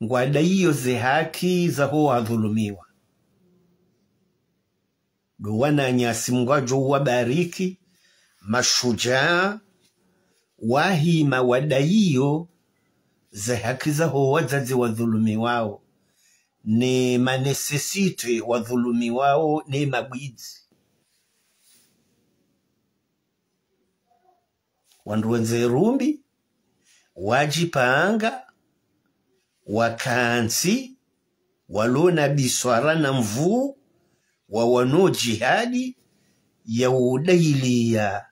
ngwadaiyo ze haki zaho wadhulumiwa. Ndo wananyasi Mungu adjo wabariki, mashujaa, wahima wadaiyo ze haki zaho wadzadze wadhulumiwao, ne ma nécessité wadhulumiwao, ne mabwidzi. Wandru wendze rumbi, wadjipanga, wakantsi, walona biswara na nvuu, wawana jihadi ya udailiya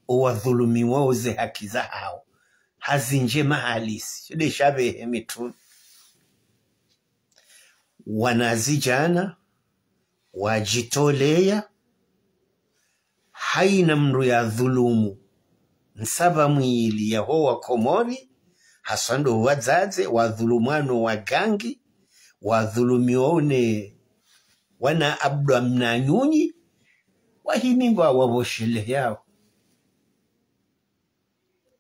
owadhulumiwao ze haki zahao. azinje mahalisi. Sho nde sha pvehe mitrume. Wanazidjana wadjitoleya, hayina mndru yadhulumu nsapva mwili yaho wa Komori, haswa ndo wadzadze, wadhulumu wano wagangi, wadhulumiwa ne wana Abdwa Mnanyunyi, wahimi ngwawapvosheleyao.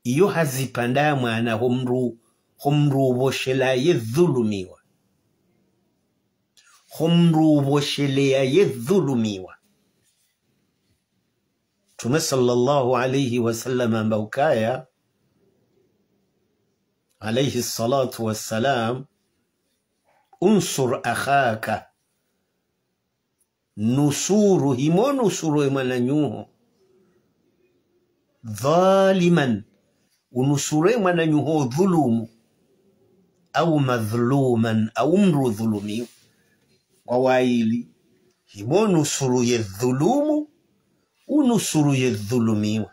Iyo hazipvanda ya mwana, ho mndru, ho mndru upvosheleya ye dhulumiwa. Ho mndru upvosheleya ye dhulumiwa. Mtrume swallallahu alayhi wa sallam hamba ukaya, alayhi swalatu wa salam, "Unsur akhaka." Nusuru, himo nusuru ye mwananyaho. Dhaliman, unusuru ye mwananyaho dhulumu. Au madhluman, au mndru dhulumiwa. Kwa wayili, himo nusuru ye dhulumu, unusuru ye dhulumiwa.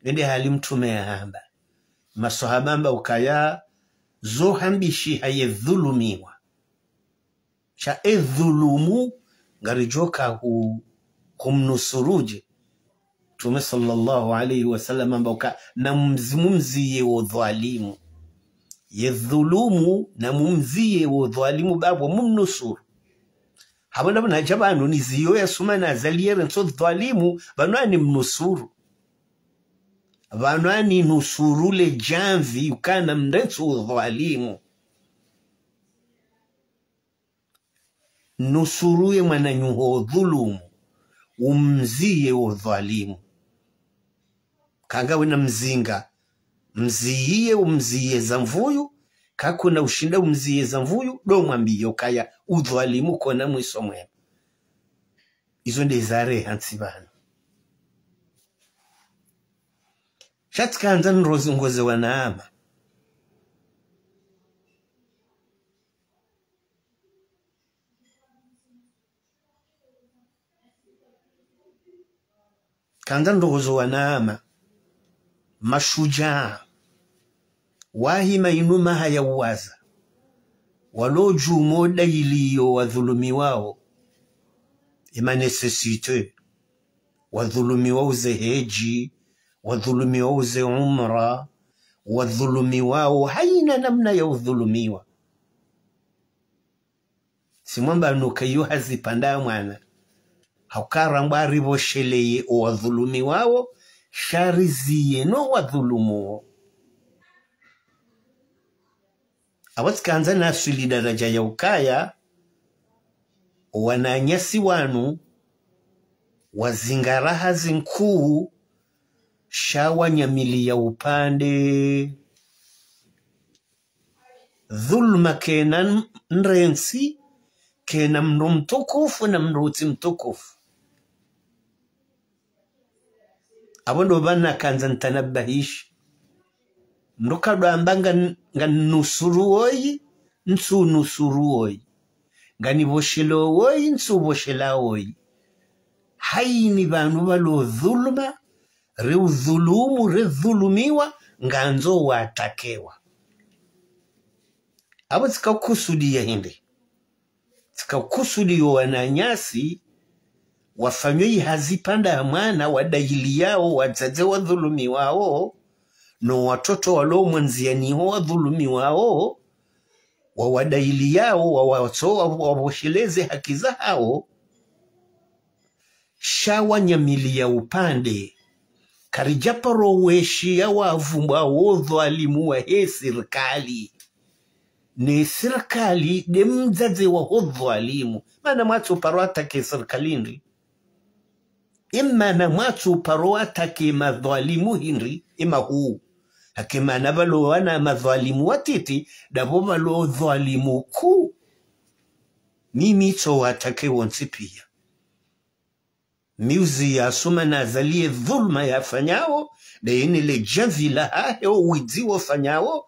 Nde hali mtrume yahamba. Maswahaba hamba ukaya, zo hambishiha ye dhulumiwa. Sha ye dhulumu, ngaridjoka hu-, humnusuruje. Mtrume swallallahu alayhi wa sallam hamba uka, na mzi-, mumziye wo dhwalimu. Ye dhulumu, na mumziye wo dhwalimu, bapvo mumnusuru. Hapvo ndapvo nadja pvanu niziyo ya suma na zaliyere ntso dhwalimu, pvanu ani mnusuru. Pvanu ani nusuru le djamvi, ukana mndre ntso dhwalimu. Nusuru ye mwananyaho dhulumu, umziye wo dhwalimu. Kanga wena mzinga, mziye, umziye za mvuyu, kakuna ushinda umziye za mvuyu, ndo mwambiyo kaya udhwalimu kona mwiso mwema. Izo nde zareha ntsi pvanu. Sha tsikandza nrozi ngoze wanama. Kandza ndrohozo wanama, mashujaa, wahima inu maha ya uwaza, walo djumo dayiliyo wadhulumiwao, ema nécessité, wadhulumiwao ze hedji, wadhulumiwao ze umra, wadhulumiwao hayina namna ya udhulumiwa. Tsimwamba nuka iyo hazipvanda ya mwana. Hauka rambwa ripvosheleye owadhulumiwao, sha riziye no wadhulumuo. Apvo tsikandza naswili daradja ya ukaya, owananyasi wanu, wazingara hazi nkuu, sha wanyamiliya upande. Dhuluma kena mrentsi, kena mndru mtukufu na mndru tsi mtukufu. Apvo ndo pvanu nakandza ntanabahishi. Mndru kadjwamba nga, nganusuru woyi, ntsu nusuru woyi. Nganipvoshelo woyi, ntsu pvoshela woyi. Hayini pvanu pvalo dhuluma, re udhulumu, re dhulumiwa, ngandzo watakewa. Apvo tsika ukusudiya hindri. Tsika ukusudiya owananyasi, wafanyao ihazi pvanda ya mwana, wadayiliyao, wadzadze wadhulumiwao, no watoto walo mwandziyaniho wadhulumiwao, wawadayiliyao, wawatso, wa-, wapvosheleze haki zahao, sha wanyamiliya upande. Karidjaparo weshiya wavumbwa wo dhwalimu wahe sirikali. Ne sirikali nde mdzadze waho dhwalimu. Mana mwatso paro atake sirikali hindri? Emana mwatso paro atake madhwalimu hindri? Ema huu. Hake mana pvalo wana madhwalimu watiti, ndapvo pvalo dhwalimu kuu. Mimi tso watake wontsi piya. Mi uziya suma nazaliye dhuluma yafanyao, nde yini le djamvi lahahe, owidzi wofanyao,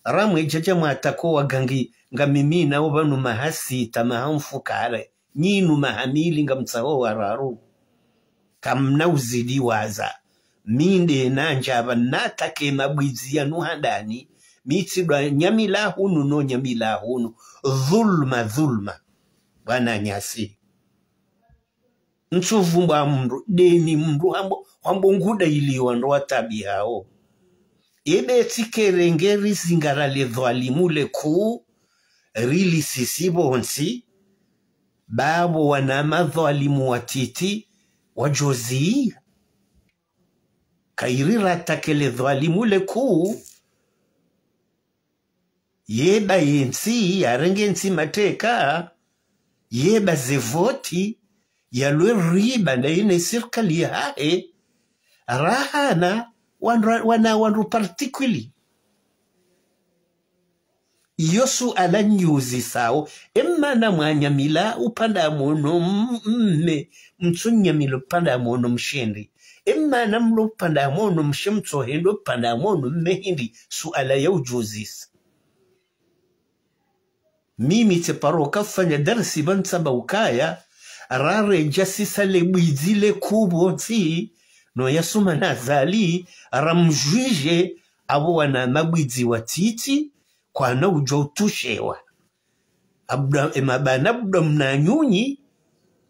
ramwe djadja mwatako wagangi, ngamimi nao pvanu maha sita, maha mfukare, nyinu maha mili ngamtsaho wararu. Kamna uzidi waza. Mi nde nandza pvanu natake mabwidzi yanu handani, mi tsi ndo nyamila hunu no nyamila hunu. Dhulma, dhulma. Wananyasi. Ntsuvu mbwa mndru, deni mndru hambo, hambo nguda iliwa ndo watabi hao. Ebe tsi kerenge rizingara le dhwalimu le kuu, rili sisi pvontsi, ba pvo wana madhwalimu watiti, wadjoziya. Kayiri ratake le dhwalimu le kuu, yeba yentsi, yarenge ntsi mateka, yeba ze voti, yalwe riba ndaye ne sirikali yahahe, rahana wandru, wana wandru particulier. Iyo suala nyiuzisao, emana mwanyamila upvanda mwono m-, mme, mtsunyamila upvanda mwono mshe ndi. Emana mlo upvanda mwono mshe mtsohendo upvanda mwono mme hindri, suala ya udjuzisa. Mimi tse paro kafanya darsi pvanu tsamba ukaya, raredja sisa le bwidzi le kuu pvontsi, no ya Assoumani Azali, ramdjwidje, apvo wana mabwidzi watiti, kwana udjwa utushewa. Abda, emabana abda mnanyunyi,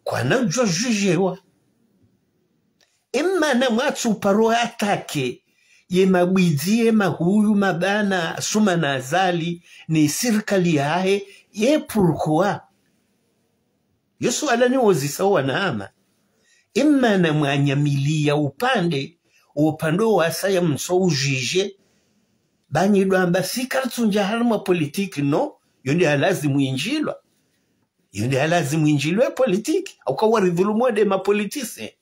kwana udjwa djwidjewa. Emana mwatsu paro atake ye mabwidzi ye mahuyu mabana Assoumani Azali ne sirikali yahe, ye pourquoi? Iyo suala niuzisao wanama. Emana mwanyamiliya upvande, upvande wasaya mtso udjwidje, ba nyi ndo amba si karitsundja harimwa politiki, no, yo nde halazimu indjilwa. Yo nde halazimu indjilwe politiki, hauka waridhulumu nde mapolitisi.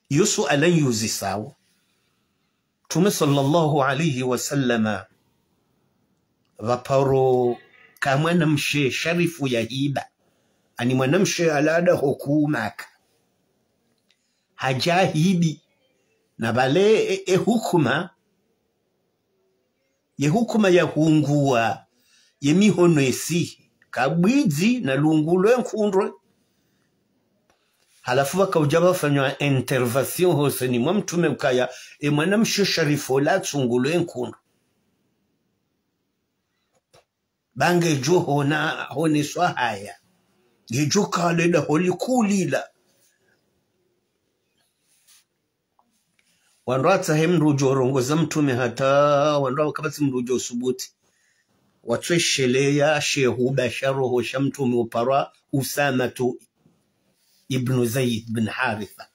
Iyo suala nyiuzisao. Mtrume swalla Allahu alayhi wa sallama, pvaparo ka mwanamshe sharifu yahiba, ani mwanamshe alada huku Maka. Hadja hibi, na pvale e, e hukuma, ye hukuma ya hunguwa ye mihono esi, ka bwidzi na lungulwe nkundro. Halafu pvakaudja pvafanywa intervention hosoni mwa mtrume ukaya, e mwanamshe sharifu ola atsungulwe nkundro. Ba ngedjo hona, honeswa haya. Ngedjo kale da holi kulila. Wandru watsahe mndru udjo rongoza mtrume hata, wandru wakapvatsi mndru udjo subuti. Watswesheleya she huba sha roho sha mtrume uparwa Usamatu ibnu Zaid bin Haritha.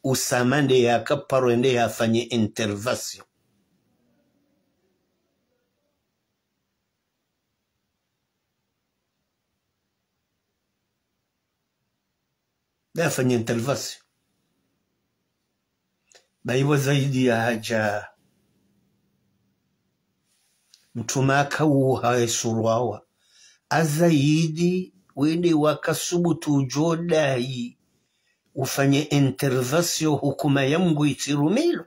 Usama nde yakaparo ende yafanye intervention. Nde yafanye intervention. Ba ipvo Zaidi yahadja. Mtrume akauha esurwawa. A Zaidi, wende wakasubutu udjo dai ufanye intervention hukuma ya Mngu itsirumilwa.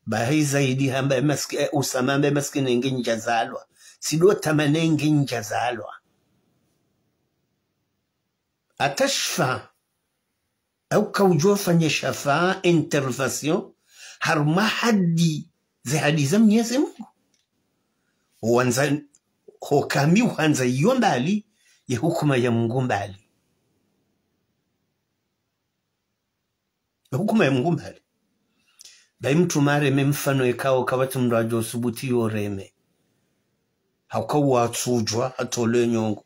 Bahi Zaidi hamba e maski-, e, Usama hamba e maskini nge ndja zalwa. Tsi ndo tamani nge ndja zalwa. Hata shafaa, au kaudjo fanya shafaa, intervention, harumwa hadi, ze hadi za Mwenyezi Mungu. Huandza, hukami huandza iyo mbali, ye hukuma ya Mungu mbali. Hukuma ya Mungu mbali. Bahi mtrume hareme mfano ikao kapvatsi mndru adjo subuti yo reme. Hauka watsudjwa, hatolwe nyongo.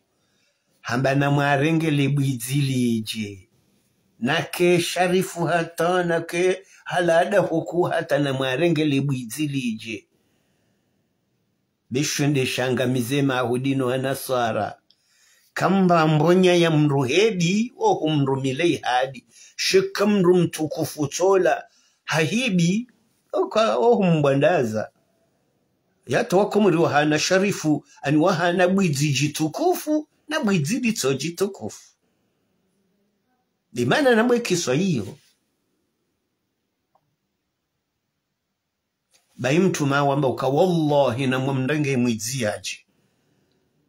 Hamba namwarenge le bwidzi lidje. Nake sharifu hata, nake halada huku hata namwarenge le bwidzi lidje. Be shwende shangamize Mayahudi no Manaswara. Kamba mbonya ya mndru hebi, ohu mndru mile ihadi. Sheka mndru mtukufu tsola, hahibi, oka, ohu mbwandaza. Yata wakomori wahana sharifu, ani wahana bwidzi djitukufu, na bwidzi litso djitukufu. Ndo mana namwe kiswa iyo. Bahi mtrume hawamba uka wallahi namwe mrenge mwidzi yadje.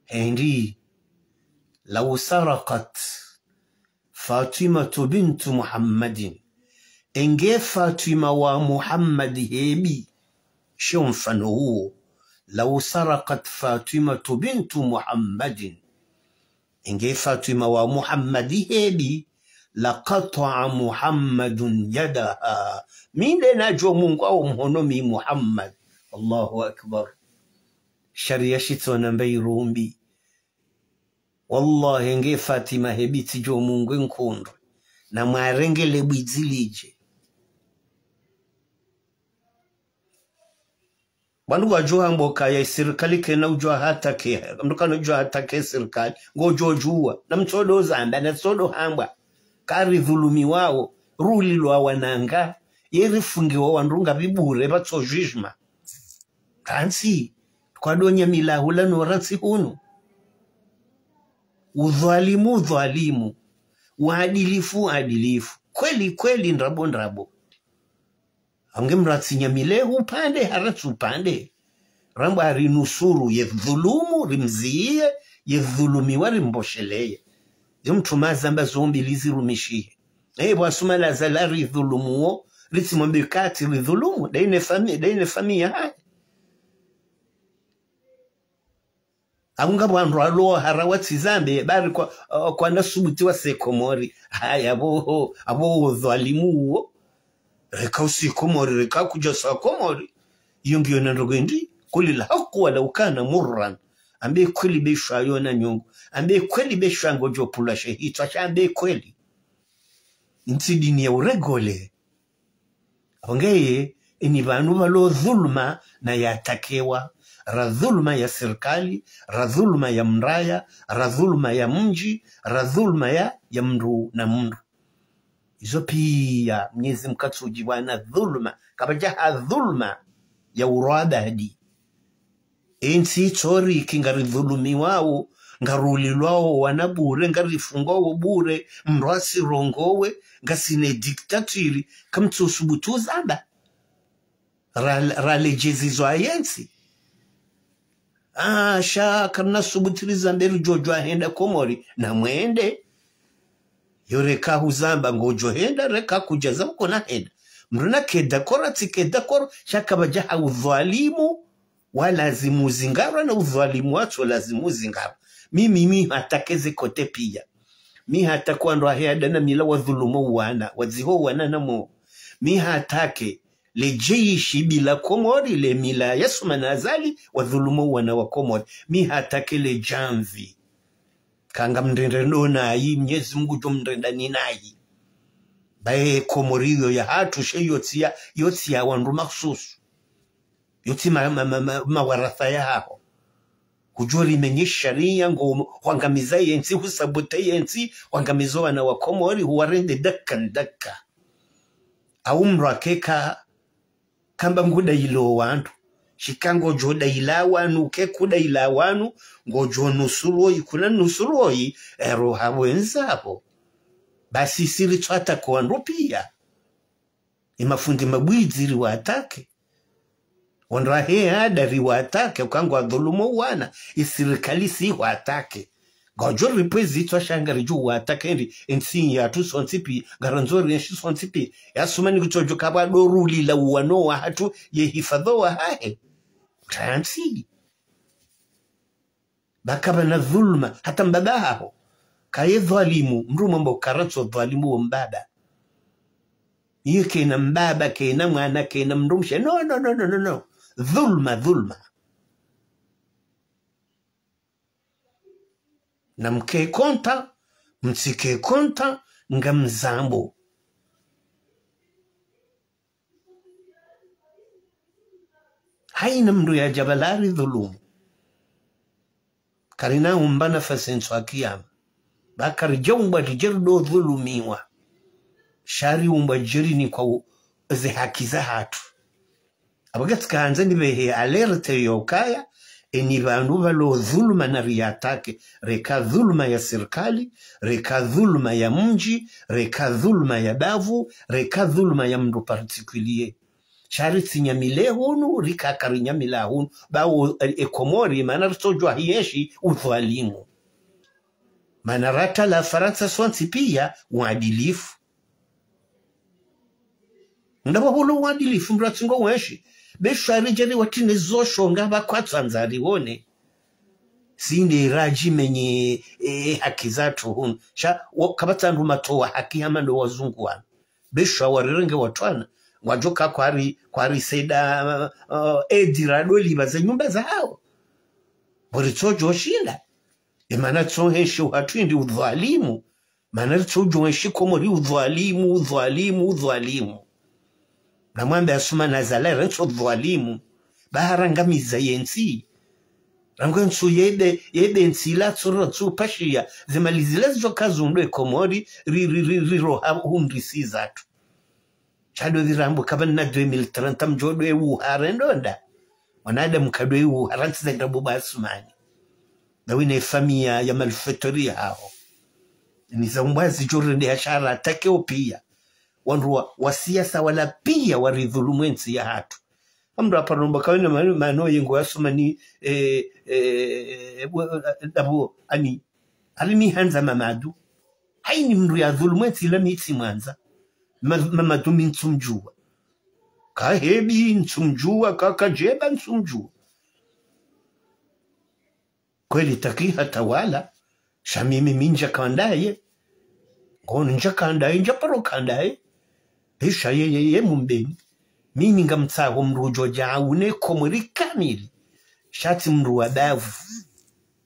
Hendi, لو سرقت Fatimatu bintu Muhammadin. Enge Fatima wa Muhammad hebi. Sho mfano huo. Lau sarakat Fatimatu bintu Muhammadin. Enge Fatima wa Muhammad hebi, laqata'a Muhammadun yadaha. Mi nde nadjo mungwa wo mhono mi Muhammad. Allahu Akbar. Sharia shitsona mbe irumbi. Wallahi, enge Fatima hebi tsidjo mungwa nkundru. Na mwarenge le bwidzi lidje. Wandru wadjo hamba ukaya isirikali kayina udjo hatake, mndru kana udjo hatake sirikali, ngodjo djuwa, na mtsodo zamba, na tsodo hambwa, karidhulumiwawo, rulilwa wananga, yerifungiwa wandru ngapvi bure, pvatso jugement. Rantsi, kwadjo nyamila hula no rantsi hunu. Udhwalimu, udhwalimu. Uadilifu, uadilifu. Kweli, kweli, ndrabo, ndrabo. Ange mndru atsinyamile upande, haratsi upande. Rambwa arinusuru ye dhulumu, rimziye, ye dhulumiwa, rimbosheleye. Yo mtrume hazamba zo mbili zirumishihe. Eh, bwa suma la zala ridhulumu wo, ritsimwambe kati ridhulumu, daine fami, daine fami yahahe. Aunga wandru walo hara watsizambe, bari kwa, uh, kwana subuti wase Komori. Haya, abo, abo udhwalimu uwo. Reka usi Komori, reka kudja sa Komori. Iyo ngiyo na ndrongo indi, qulil haqqu walau kana murran. Ambe kweli be shwa yona nyongo. Ambe kweli be shwa ngodjo pvulwa she hitswa sha ambe kweli. Ntsi dini ya uregole. Ongeye, ini pvanu pvalo dhuluma na yatakewa, ra dhuluma ya sirikali, ra dhuluma ya mraya, ra dhuluma ya mdji, ra dhuluma ya, ya mndru na mndru. Izo piya, Mnyezi Mngu katsudjiwana dhuluma, kapvadja ha dhuluma ya urwabadi. Entsi itsori ki ngaridhulumiwawo, ngarulilwawo wana bure, ngarifungwawo bure, mndru asirongowe, ngasina dictature, kamtsusubutu zamba. Ra, raledjezizwa yentsi. Ah, sha karina subutu rizambe ridjo djuwa henda Komori, na mwende. Yo reka huzamba ngodjo henda, reka kudja zamba kona henda. Mndru na keda kora, tsi keda kora, sha kapvadja ha udhwalimu, walazimu zingarwa na udhwalimu watso lazimu zingarwa. Mi, mi, mi hatake ze kote piya. Mi hatake wandru wahe ada na mila wadhulumu wana, wadziho wana na mo. Mi hatake le jeshi bila Komori, le mila ya Sumana Azali, wadhulumu wana wa Komori. Mi hatake le djamvi. Kanga mrende ndo nayi, Mnyezi Mngu djo mrenda ni nayi. Baye Komori yo yahatru she yotsi ya, yotsi ya wandru makhsusu. Yotsi ma, ma, ma, ma, mawaratha yahaho. Kudjo rimenye sharia ngo hwangamiza yentsi, husabote yentsi, hwangamiza wana wa Komori, huwarende daka ndaka. Au mndru akeka, kamba ngudailo wandru. Shika ngodjo daila wanu, ke kudaila wanu, ngodjo nusuru woyi, kuna nusuru woyi, ero hawendza ho. Basi siri tswata kwa wandru piya. Imafundi mabwidzi riwatake. Wandru wahe ada riwatake, uka ngwadhulumu wana, isirikali si watake. Ngodjo ripve zitswa sha ngaridjo watake ndi, entsi yatru sontsi pi, ngarandzo rienshi sontsi pi, ya Sumani kutsodjo kapvwa dorulila uwana wahatru ye hifadhwi wahahe. Rantsi. Ba kapvana dhuluma, hata mbaba haho. Kaye dhwalimu, mndru mwamba uka ratso dhwalimu wo mbaba. Iye kena mbaba, kena mwana, kena mndru mshe. No, no, no, no, no, no. Dhuluma, dhuluma. Na mke konta, mtsike konta, ngamzambo. Hayina mndru yadja pvala ridhulumu. Karina umba nafasi ntsu ya kiyama. Ba karidja umbwa ridje rido dhulumiwa. Sha riumbwa ridje rinikwa u, ze haki zahatru. Apvo katsika handza nipvehe alerte yo ukaya, eni pvandru pvalo dhuluma na riatake, reka dhuluma ya sirikali, reka dhuluma ya mdji, reka dhuluma ya bavu, reka dhuluma ya mndru particulier. Sha ritsinyamile hunu, rika karinyamila hunu, bawo, e, e Komori, mana ritsodjuwa hienshi, udhwalimu. Mana rata la Farantsa sontsi pia, uadilifu. Ndapvo hula uadilifu, mndru atsungo wenshi. Be shwari djeri watrine zo shonga pvakwatsandza rione. Sinde radji menye, e, haki zatru hunu. Sha, wa, kapvatsi wandru matowa haki hama ndo wazungu wanu. Be shwa warirenge watwana. Ngwadjoka kwari, kwari seda, uh, edi radoli pvaze nyumba zahawo. Bo ritsodjo shinda. Emana tso henshi uhatru indi udhwalimu. Mana ritsodjo henshi Komori udhwalimu, udhwalimu, udhwalimu. Namwambe Assoumani Azali rentso udhwalimu. Ba harangamiza yentsi. Rangu entsu yebe, yebe ntsi la tsuro tsu pashiya. Zemali zila zidjoka zundwe Komori, ri, ri, ri, ri roha hundrisi zatru. Shado pvirambo kapvana deux mille trente mdjo dwe uha rendonda. Mwanadamu kadwe uha rantsi za ndrabo ba Assoumani. Nawe ne famiya ya malfaiteur haho. Niza umbwa zidjo rende ya shara atake opia. Wandru wa, wa siasa wala pia waridhulumu entsi yahatru. Amndru aparomba kawena mano, mano yengo ya Assoumani, eh, eh, eh, eh, dapvo, ani, ali mi handza Mamadu. Haini mndru yadhulumu entsi la mi tsi mwandza. Ma, Mamadu mi ntsumdjuwa. Kahebi ntsumdjuwa, kakadjeba ntsumdjuwa. Kweli taki hatawala, sha mimi mi ndjaka ndaye. Ngono ndjaka ndaye, ndjaparo ka ndaye. Be sha ye, ye, ye mumbeni. Mimi ngamtsaho mndru udjo dja une Komori kamili. Sha tsi mndru wa bavu.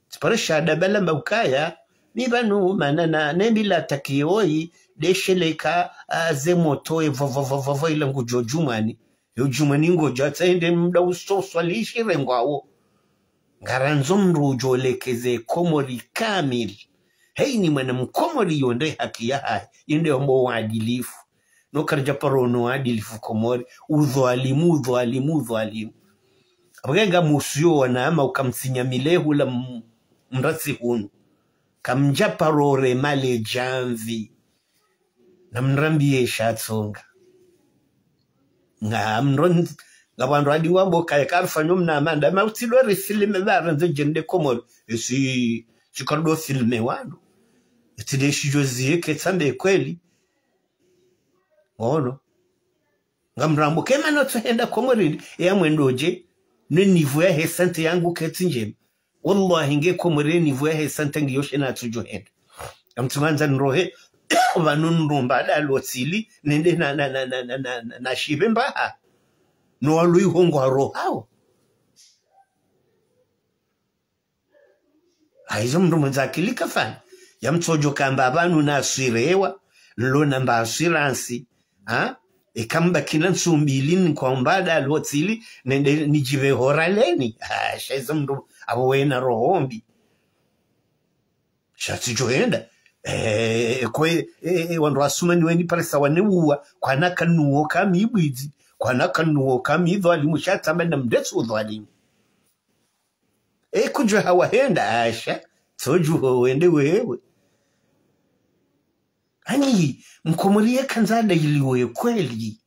Tsiparo sha dabala mba ukaya, mi pvanu mana na, ne mila taki oyi, desheleka, a, ze moto, e, vo, vo, vo, vo, vo, ila ngudjo djumwani. Yo djumwani ngodjo atsa ende mda uso swalishi rengwawo. Ngarandzo mndru udjo lekeze Komori kamili. Heini mwana Mkomori yonde haki yahahe, yende ombo uadilifu. No karidja paro no uadilifu Komori, udhwalimu, udhwalimu, udhwalimu. Apvake ngamusuyo wanama ukamtsinya milehu la m-, mratsi hunu. Kamdja paro remale djamvi. Na mrambiye shatsonga. Nga mndru, nga wandru adi wambo kaye karifanya mna amanda, ma utsidwe ri filme ba randze djende Komori. Esi, tsikado filme wandru. Etside shidjo ziye ketsambe kweli. Ngono. Ngamrambo, kema notso henda Komori, ya mwendo dje, ne niveau yahe santé yangu ketsi ndjema. Wallahi, nge Komori niveau yahe santé ngiyo she natsudjo henda. Amtsimandza nrohe, pvanu nrumba da lotsili, nende na, na, na shibe mbaha. No walui hongo haro hawo. Hayizo mndru mwendza akili kafani. Ya mtsodjo kamba pvanu naswirewa, nlo namba assurance. Ha? Eka mbakina ntsu mbili ni kwamba da lotsili, nende nidjibe hora leni. Ha, sha izo mndru, apvo wena roho mbi. Sha tsidjo henda. Eh, kwe, eh, eh, wandru wa Assoumani weni parisa wane uwa, kwana kanuwo kami ibwidzi, kwana kanuwo kami idhwalimu, sha tsamba na mndetsu udhwalimu. E kudjuha wahenda asha, tsodjuha wende wewe. Ani, Mkomori yekandza adayiliwe kweli.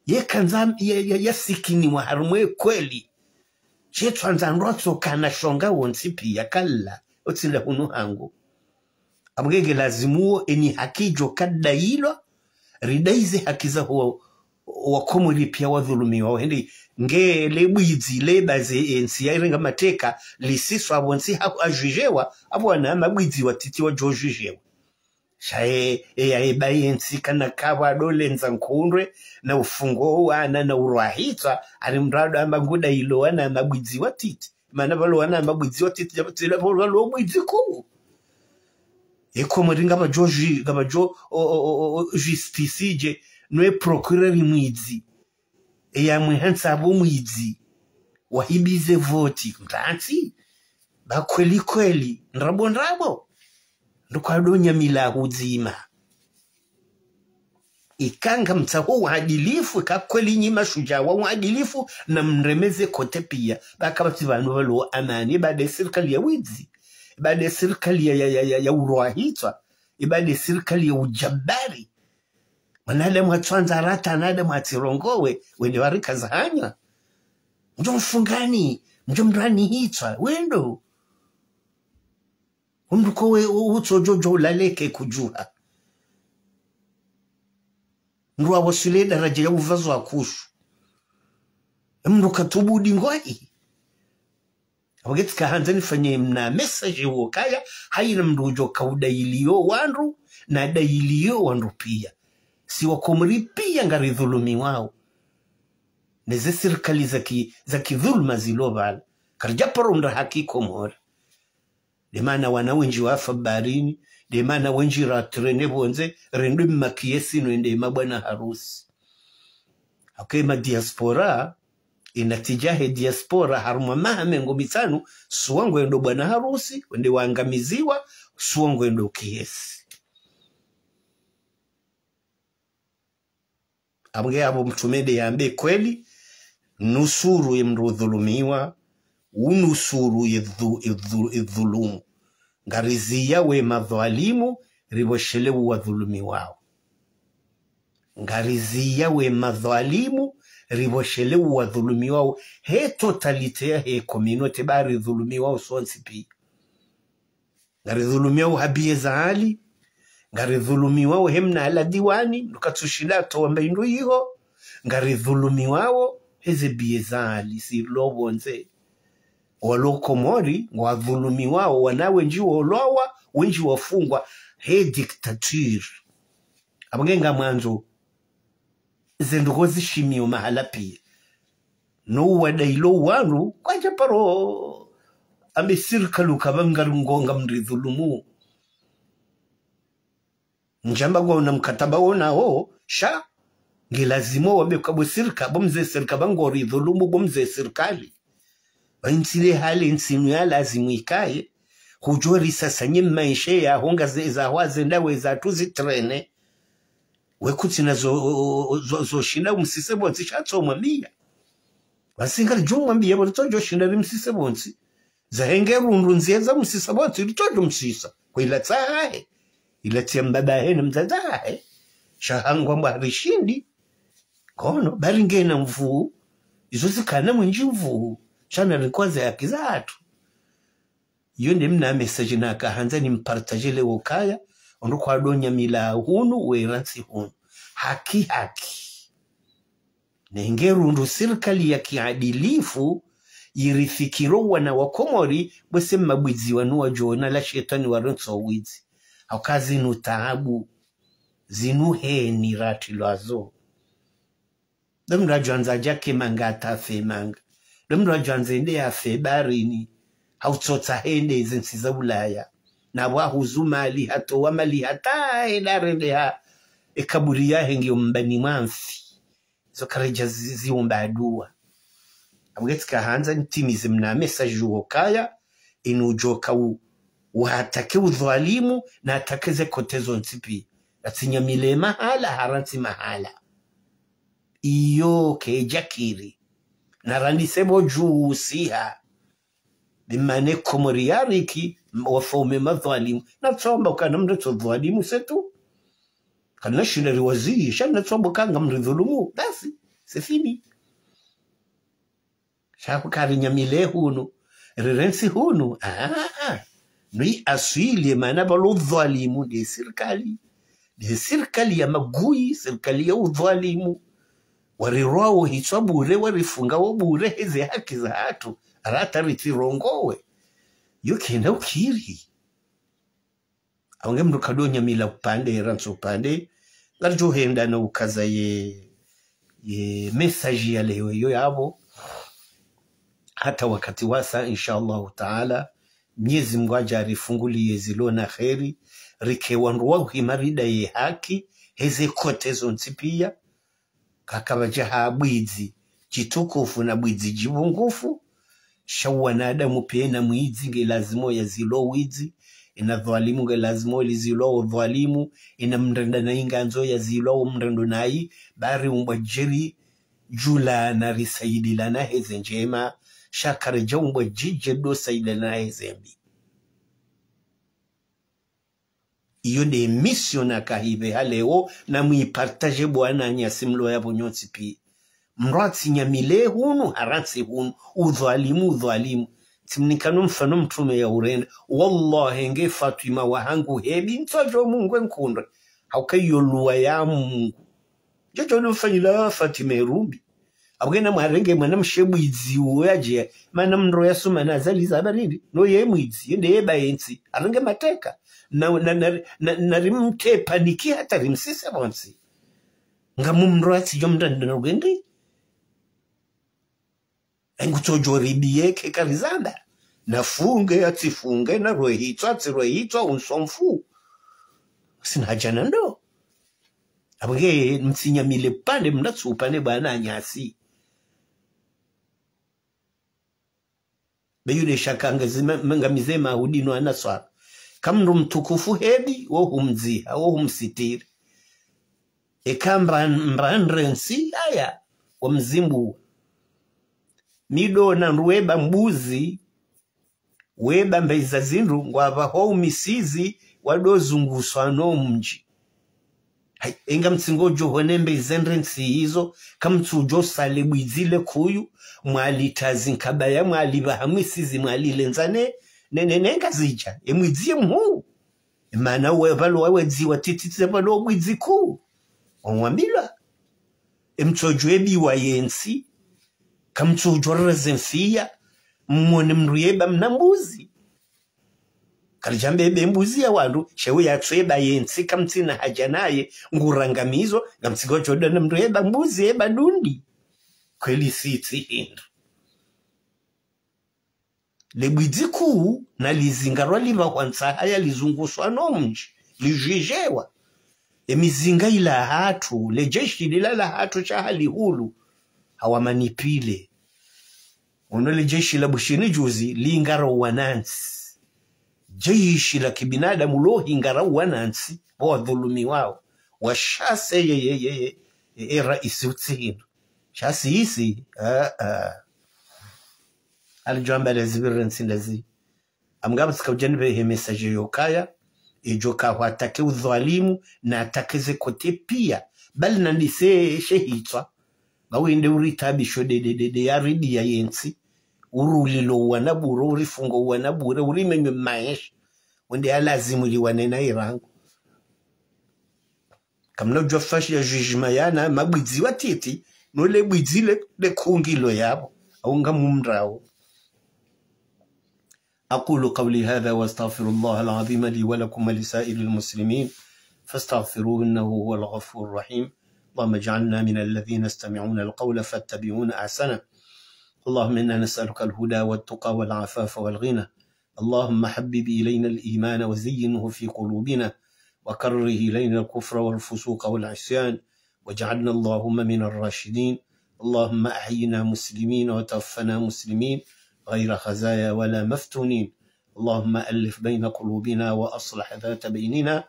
Yekandza ya, ya, ya, yasikiniwa harumwa kweli. Shetsu andza ndrotso kana shonga wontsi piya kalla, otsinda hunu hangu. Apvo nge lazimu wo eni haki djo kadayilwa, ridayize haki zaho wa Komori piya wadhulumiwa. Wahende nge le bwidzi, le baze entsi ya irenga mateka, lisiswa apvo ntsi ha, ajwijewa, apvo wana mabwidzi watiti wadjo jwijewa. Sha e, e ya eba yentsi kana kapvwa dole ndza nkundwe, na ufungo wana, na urwahitswa, ari mrado amba nguda ilo wana mabwidzi watiti. Mana pvalo wana mabwidzi watiti, djapvo tsila pvalo pvalo bwidzi kuu. E Komori ngapvadjo ji, ngapvadjo, o, o, o, o, justice dje, no e procureur mwidzi. E ya mwe hantsa apvo mwidzi. Wahibize voti, mtantsi. Ba kweli kweli, ndrabo ndrabo. Ndukwa donya mila hudzima. Ika ngamtsaho uadilifu, ika kweli nyi mashujaa wa uadilifu, na mremeze kote piya. Ba kapvatsi pvanu pvalo amani, ba de sirikali ya widzi. Ba de sirikali ya, ya, ya, ya, ya urwahitswa. Ba de sirikali ya ujabari. Mwanadamu atswandza rata, mwanadamu atsirongowe, wende warika zahanya. Mdjo mfungani, mdjo mrani hitswa, wendo. Mndru kowe, u-, utsodjodjo ulaleke kudjuha. Mndru awaswili daraja ya uvazwa kushu. Mndru katubu dingwahi. Wakati kahandza nifanye mna message wo kaya, hayina mndru udjo kaudayiliyo wandru, na dayiliyo wandru piya. Si wakomori piya ngaridhulumiwao. Neze sirikali za ki-, za kidhuluma zilo pvala. Karidja paro mndra haki Komori. Nde mana wana wendji wafa baharini, nde mana wendji ratrene pvondze, rendwe mmakiye sinu ende mabwana harusi. Hake ma diaspora, inatija he diaspora, harumwa maha mengo mitsanu, suwa ngwendo bwana harusi, wende wangamiziwa, suwa ngwendo kiesi. Abwe apvo mtrume nde yambe kweli, nusuru ye mndru udhulumiwa, unusuru ye dhu-, ye dhu-, ye dhulumu. Ngariziya we madhwalimu, ripvoshele uwadhulumiwao. Ngariziya we madhwalimu, ripvoshele uwadhulumiwao. He totalité ya he communauté ba ridhulumiwao sontsi piya. Ngaridhulumiwao ha biye za hali, ngaridhulumiwao he mna hala diwani, mndru katsushinda atowa mba indru yiho, ngaridhulumiwao heze biye za hali, si lo pvondze. Walo Komori, ngwadhulumiwao, wana wendji wolawa, wendji wafungwa, he dictature. Apvo nge ngamwandzo, ze ndrongoo zishimiyo mahala piya. No uwadayilo wanu, kwadja paro ambe sirikali ukapva ngaringonga mndru idhulumu. Ndjamba ngwaona mkataba wonao, sha, nge lazimu wambe kapvo sirika-, bo mze sirika-, pva ngori dhulumu, bo mze sirikali. Ba intsi le hali ntsi inu ya lazimu ikaye, hudjo risasanya maesha ya honga ze, za hwa ze ndawe za tu zitrene. We kutsina zo, zo, zo shinda umsise pvontsi sha tso mwambiya. Basi ngaridjo mwambiya pvo ritsodjo shinda rimsise pvontsi. Za henge rundru ndziya za msisa pvontsi ritsodjo msisa. Kwa ila tsahe. Ila tsiya mbaba hahe na mdzadze hahe. Sha hangwa mba harishindi. Kono, ba ringena nvuu. Izo zikana mwendji nvuu. Sha na rikwaze haki za hatru. Iyo nde mna message nakahandza nimpartager leo kaya, ondro kwado nyamila hunu, we rantsi hunu. Haki, haki. Nenge rundru sirikali ya kiadilifu, irifikiro wana wa Komori, bwese mabwidzi wanu wadjona la shetwani warontso widzi. Hauka zinu taabu, zinu heni ratrilwazo. Ndo mndru adjwandza adjake manga hata afe manga. Ndo mndru adjwandza ende yafe baharini. Hautsotsa hende ze ntsi za Ulaya. Na pvwa huzu mali, hatowa mali, hata hende harende ha. Ekaburi yahe ngiyo mbani mwa mfi. Zo karedja zi-, ziomba dua. Apvo nge tsikahandza nitimize mna message uwo kaya, inu udjoka u-, uhatake udhwalimu, na atake ze kote zontsi piya. Ratsinyamile mahala, harantsi mahala. Iyo kedjakiri. Na randise pvo djuu usiha. Bimane Komori yariki, m-, wafaume madhwalimu. Na tsomba ukana mndru tso dhwalimu setu. Kana shinda riwazi, sha na tsomba ukanga mndru dhulumu. Basi, c'est fini. Sha kukari nyamile hunu. Rirentsi hunu. Ah, ah. Nui aswili mana pvalo dhwalimu nde sirikali. Nde sirikali ya magui, sirikali ya udhwalimu. Warirwao hitswa bure, warifunga wo bure, heze haki za hatru. Rata ritsirongowe. Yo kena ukiri. Aunge mndru kado nyamila upande, rantsi upande. Ngaridjo henda na ukaza ye, ye message ya leo yo yapvo. Hata wakati wasa, insha Allahu Taala. Mnyezi Mngu adja arifunguliye zilo na heri. Rike wandru wa uhima ridaye haki. Heze kote zontsi piya. Kakapvadja ha bwidzi djitukufu na bwidzi djipvungufu. Sha wanadamu piya na mwidzi nge lazimu yazilo widzi. Ina dhwalimu nge lazimu lizilo udhwalimu. Ina mndrenda nayi ngandzo yazilo umndrendo nayi. Ba riumbwa djeri djula na risaidila na heze ndjema. Sha karedja umbwa djidje do saidila na heze mbi. Iyo nde émission nakahipve ha leo, na muipartage bo wananyasi mlo yapvo nyontsi piya. Mndru atsinyamile hunu, harantsi hunu, udhwalimu, udhwalimu. Tsimnika no mfano mtrume ya urenda. Wallahi, nge Fatima wahangu Hebi, ntsodjo Mungu enkundre. Hauka iyo luwa ya Mungu. Djodjo nufanyila Fatima erumbi. Abwena mwarenge mwana mshe bwidzi uwo yadje. Mana mndru ya suma na zali za barindi. No ye mwidzi, yende yeba yentsi. Arenge mateka. Na, na, na, na, na rimtepa niki hata rimsise pvontsi. Nga mumndru atsidjo mndra ndina ugendi. Engu tsodjo ribiye ke karizamba. Na funge, atsifunge, na rwehitswa, atsirwehitswa, unsomfu. Sina haja na ndo. Abwe nge mtsinyamile pande, mnatsu upande bwana nyasi. Be yule shaka ngazima, ngamize mahudi no anaswara. Kamndru mtukufu Hebi, wo humdziha, wo humsitiri. Eka mba, mba ndrentsi, aya, wa mzimbu. Mido na nruweba mbuzi, weba mbeiza zindru, ngwapva ho umisizi, wado zunguswa no mdji. Hai, enga mtsingodjo hone mbeiza ndrentsi izo, kamtsudjo sale bwidzi le kuyu, mwalitazi nkabaya, mwalipva hamwisizi, mwalilenzane, ne, ne, ne ngazidja, emwidzi ye mhuu. Mana we pvalo wawe dziwa tititi pvalo bwidzi kuu. Wamwambilwa. Emtsodjo ebiwa yentsi. Kamtsodjo reze mfiya. Mmone mndru yeba mna mbuzi. Karidjambe ebe mbuzi ya wandru, shewe yatsweba yentsi kamtsina haja naye, ngurangamizo, ngamtsigodjo dana mndru yeba mbuzi, yeba dundi. Kweli sitsi hindru. Le bwidzi kuu na lizinga rwalipva hwantsa haya lizunguswa no mdji, lidjidjewa. Emizinga ila hatru, le jeshi lila la hatru sha halihulu, hawamanipile. Ono le jeshi la Bushini juzi, lingara wanantsi. Jeshi la kibinadamu lo hingara wanantsi, bo wadhulumiwao. Washase ye, ye, ye, ye, ye, e raisi utsi hindru. Shasi isi, ah, ah. Alijwamba lezi biri ntsi ndezi. Amgaba tsika ujani be he message yokaya, ejo kahwa atake udhwalimu, na atake ze kote pia. Bali na nise she hitswa. Ba wende uritabisho de, de, de, de, ya ridi ya yentsi. Urulilo wana bure, urifungo wana bure, urimenywe maesha. Wende ya lazimu liwane na irangu. Kamna udjwa fashi ya jugement yana, mabwidzi watiti, no le bwidzi le, le kungilo yabo, au nga mumdrao. أقول قولي هذا وأستغفر الله العظيم لي ولكم ولسائر المسلمين فاستغفروه إنه هو الغفور الرحيم. اللهم اجعلنا من الذين يستمعون القول فيتبعون أحسنه. اللهم إنا نسألك الهدى والتقى والعفاف والغنى. اللهم حبب إلينا الإيمان وزينه في قلوبنا وكره إلينا الكفر والفسوق والعصيان واجعلنا اللهم من الراشدين. اللهم أحينا مسلمين وتوفنا مسلمين غير خزايا ولا مفتونين. اللهم ألف بين قلوبنا وأصلح ذات بيننا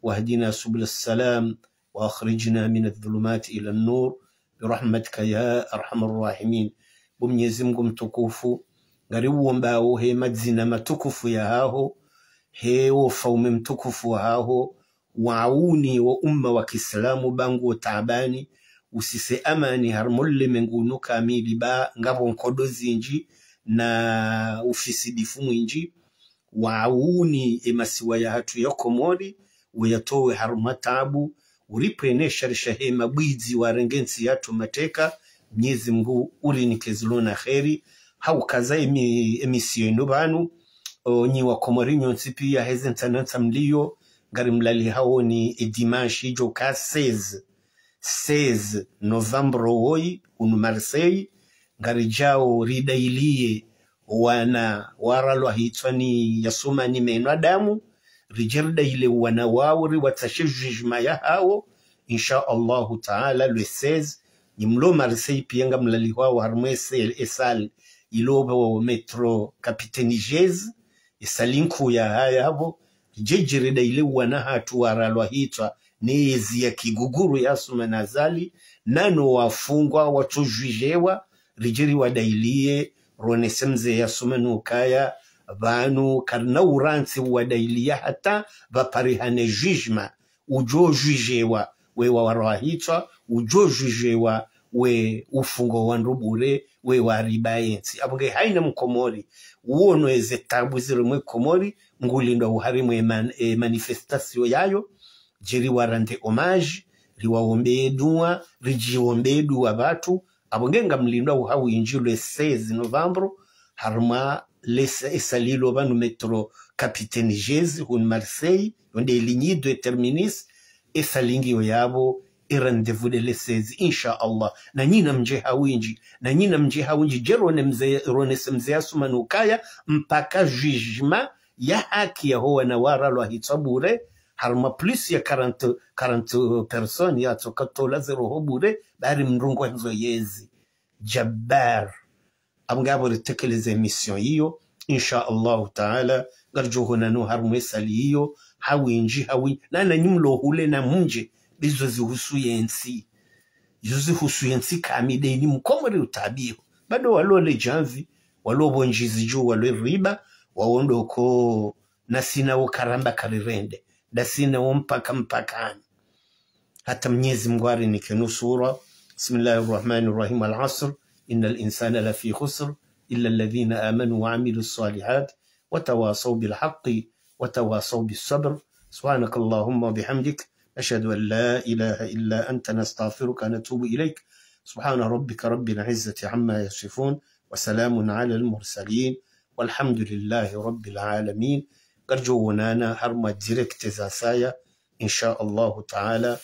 واهدنا سبل السلام وأخرجنا من الظلمات إلى النور برحمتك يا أرحم الراحمين. Bo Mnyezi Mngu mtukufu, ngariuombao he madzina matukufu yahaho, he wo ufaume mtukufu wahaho, wauni wo umma wa kiislamu ba nguo taabani, usise amani harumwa ulemengu unu kamili ba ngapvo nkodo zindji na ufisidifu mwindji, wauni emasiwa yahatru ya Komori, uyatowe harumwa taabu, uripvwene sharisha he mabwidzi warenge ntsi yahatru mateka, Mnyezi Mngu urinike zilo na kheri, haukaza emi-, emisiyo inu pvanu, o, nyi wa Komori nyontsi pia heze ntsanantsa mliyo, ngarimlalihaoni e dimanche ijo ka seize, seize novembre woyi, unu Marseille, ngarijao ridailiye wana waralwa hitswa ni yasoma ni meno adamu, rije ridaile wana wao, riwatsashe jugement yahawo, insha Allahu Taala, le seize, nyi mlo Marseille pia ngamlalihwao harumwa e salle, e salle, ilo pvo métro Capitaine Gezi, e salle nkuu yahaya pvo, rije ridaile wana hatru waralwa hitswa, ne yezi ya kiguguru ya Assoumani Azali, nano wafungwa watso jugewa, rije riwadailiye, ronese mze ya Assoumani ukaya, pvanu karina urantsi uwadailiya hata pvaparihane jugement, ujo jugewa we waralwa hitswa, ujo jugewa we ufungo wandru bure, we wariba yentsi. Apvo nge haina mkomori, uono eze tabu ziri mwe Komori, ngulindwa uharimwe man-, e, manifestation yayo, djeri warande hommage, riwaombe dua, ridjiombe dua pvatsu, apvo nge ngamlindwa uhawindji le seize novembre, harumwa le sa-, esalle ilo pvanu métro Capitaine Gezi, hunu Marseille, yonde ligne deux terminus, esalle ngiyo yapvo, e rendez-vous de le seize, insha Allah. Na nyinyi namdje hawindji, na nyinyi namdje hawindji, djeri rone mze, ronese mze Assoumani ukaya, mpaka jugement ya haki yaho wana waralwa hitswa bure, harumwa plus ya quarante, quarante personnes yatsoka tola ze roho bure, bari mdru ngwandzo yezi. Jabbar. Apvo ngapvo ritekeleze mission iyo, insha Allahu Ta'ala, ngaridjo honana harumwa esalle iyo, hawindji, hawindji, na, na nyinyi mlo hule namdje, be izo zihusu yentsi. Izo zihusu yentsi kamili, de ni mkomori utabiho. Bado walo le djamvi, walo pvondjizi dju, walo riba, waondo ko na sina wo karamba karirende. Da sina wo mpaka mpakani. Hata Mnyezi Mngu arinike nusura. بسم الله الرحمن الرحيم. العصر. إن الإنسان لفي خسر. إلا الذين آمنوا وعملوا الصالحات. وتواصوا بالحق. وتواصوا بالصبر. سبحانك اللهم وبحمدك. نشهد أن لا إله إلا أنت نستغفرك ونتوب إليك. سبحان ربك رب العزة عما يصفون. وسلام على المرسلين. والحمد لله رب العالمين. Ngaridjo wonana harumwa direct za saya, insha Allahu Ta'ala.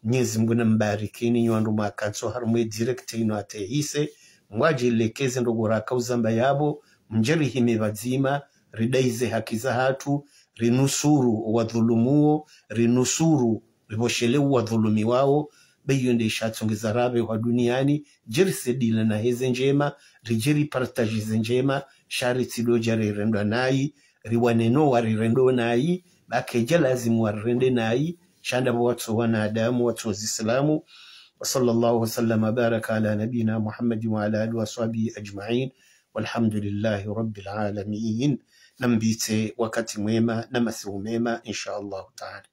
Mnyezi Mngu nambarikini nyi wandru mwakantsi harumwa direct inu hata yihise. Mngu adje lekeze ndrongoo raka uzamba yapvo, mdje rihime pvadzima, ridaize haki zahatru, rinusuru wadhulumuo, rinusuru ripvoshele wadhulumiwao, be iyo nde ishatsongeza rapve hwa duniani, djeri sedila na heze ndjema, ridjeri partager ze ndjema, sha ritsidodja rirendwa nayi, riwane no warirendo nayi, ba kedja lazimu warirende nayi, sha ndapvo watso wanadamu, watso zislamu. وصلى الله وسلم وبارك على نبينا محمد وعلى آله وصحبه أجمعين. والحمد لله رب العالمين. Nambitse wakati mwema, na masihu mema, insha Allahu Ta'ala.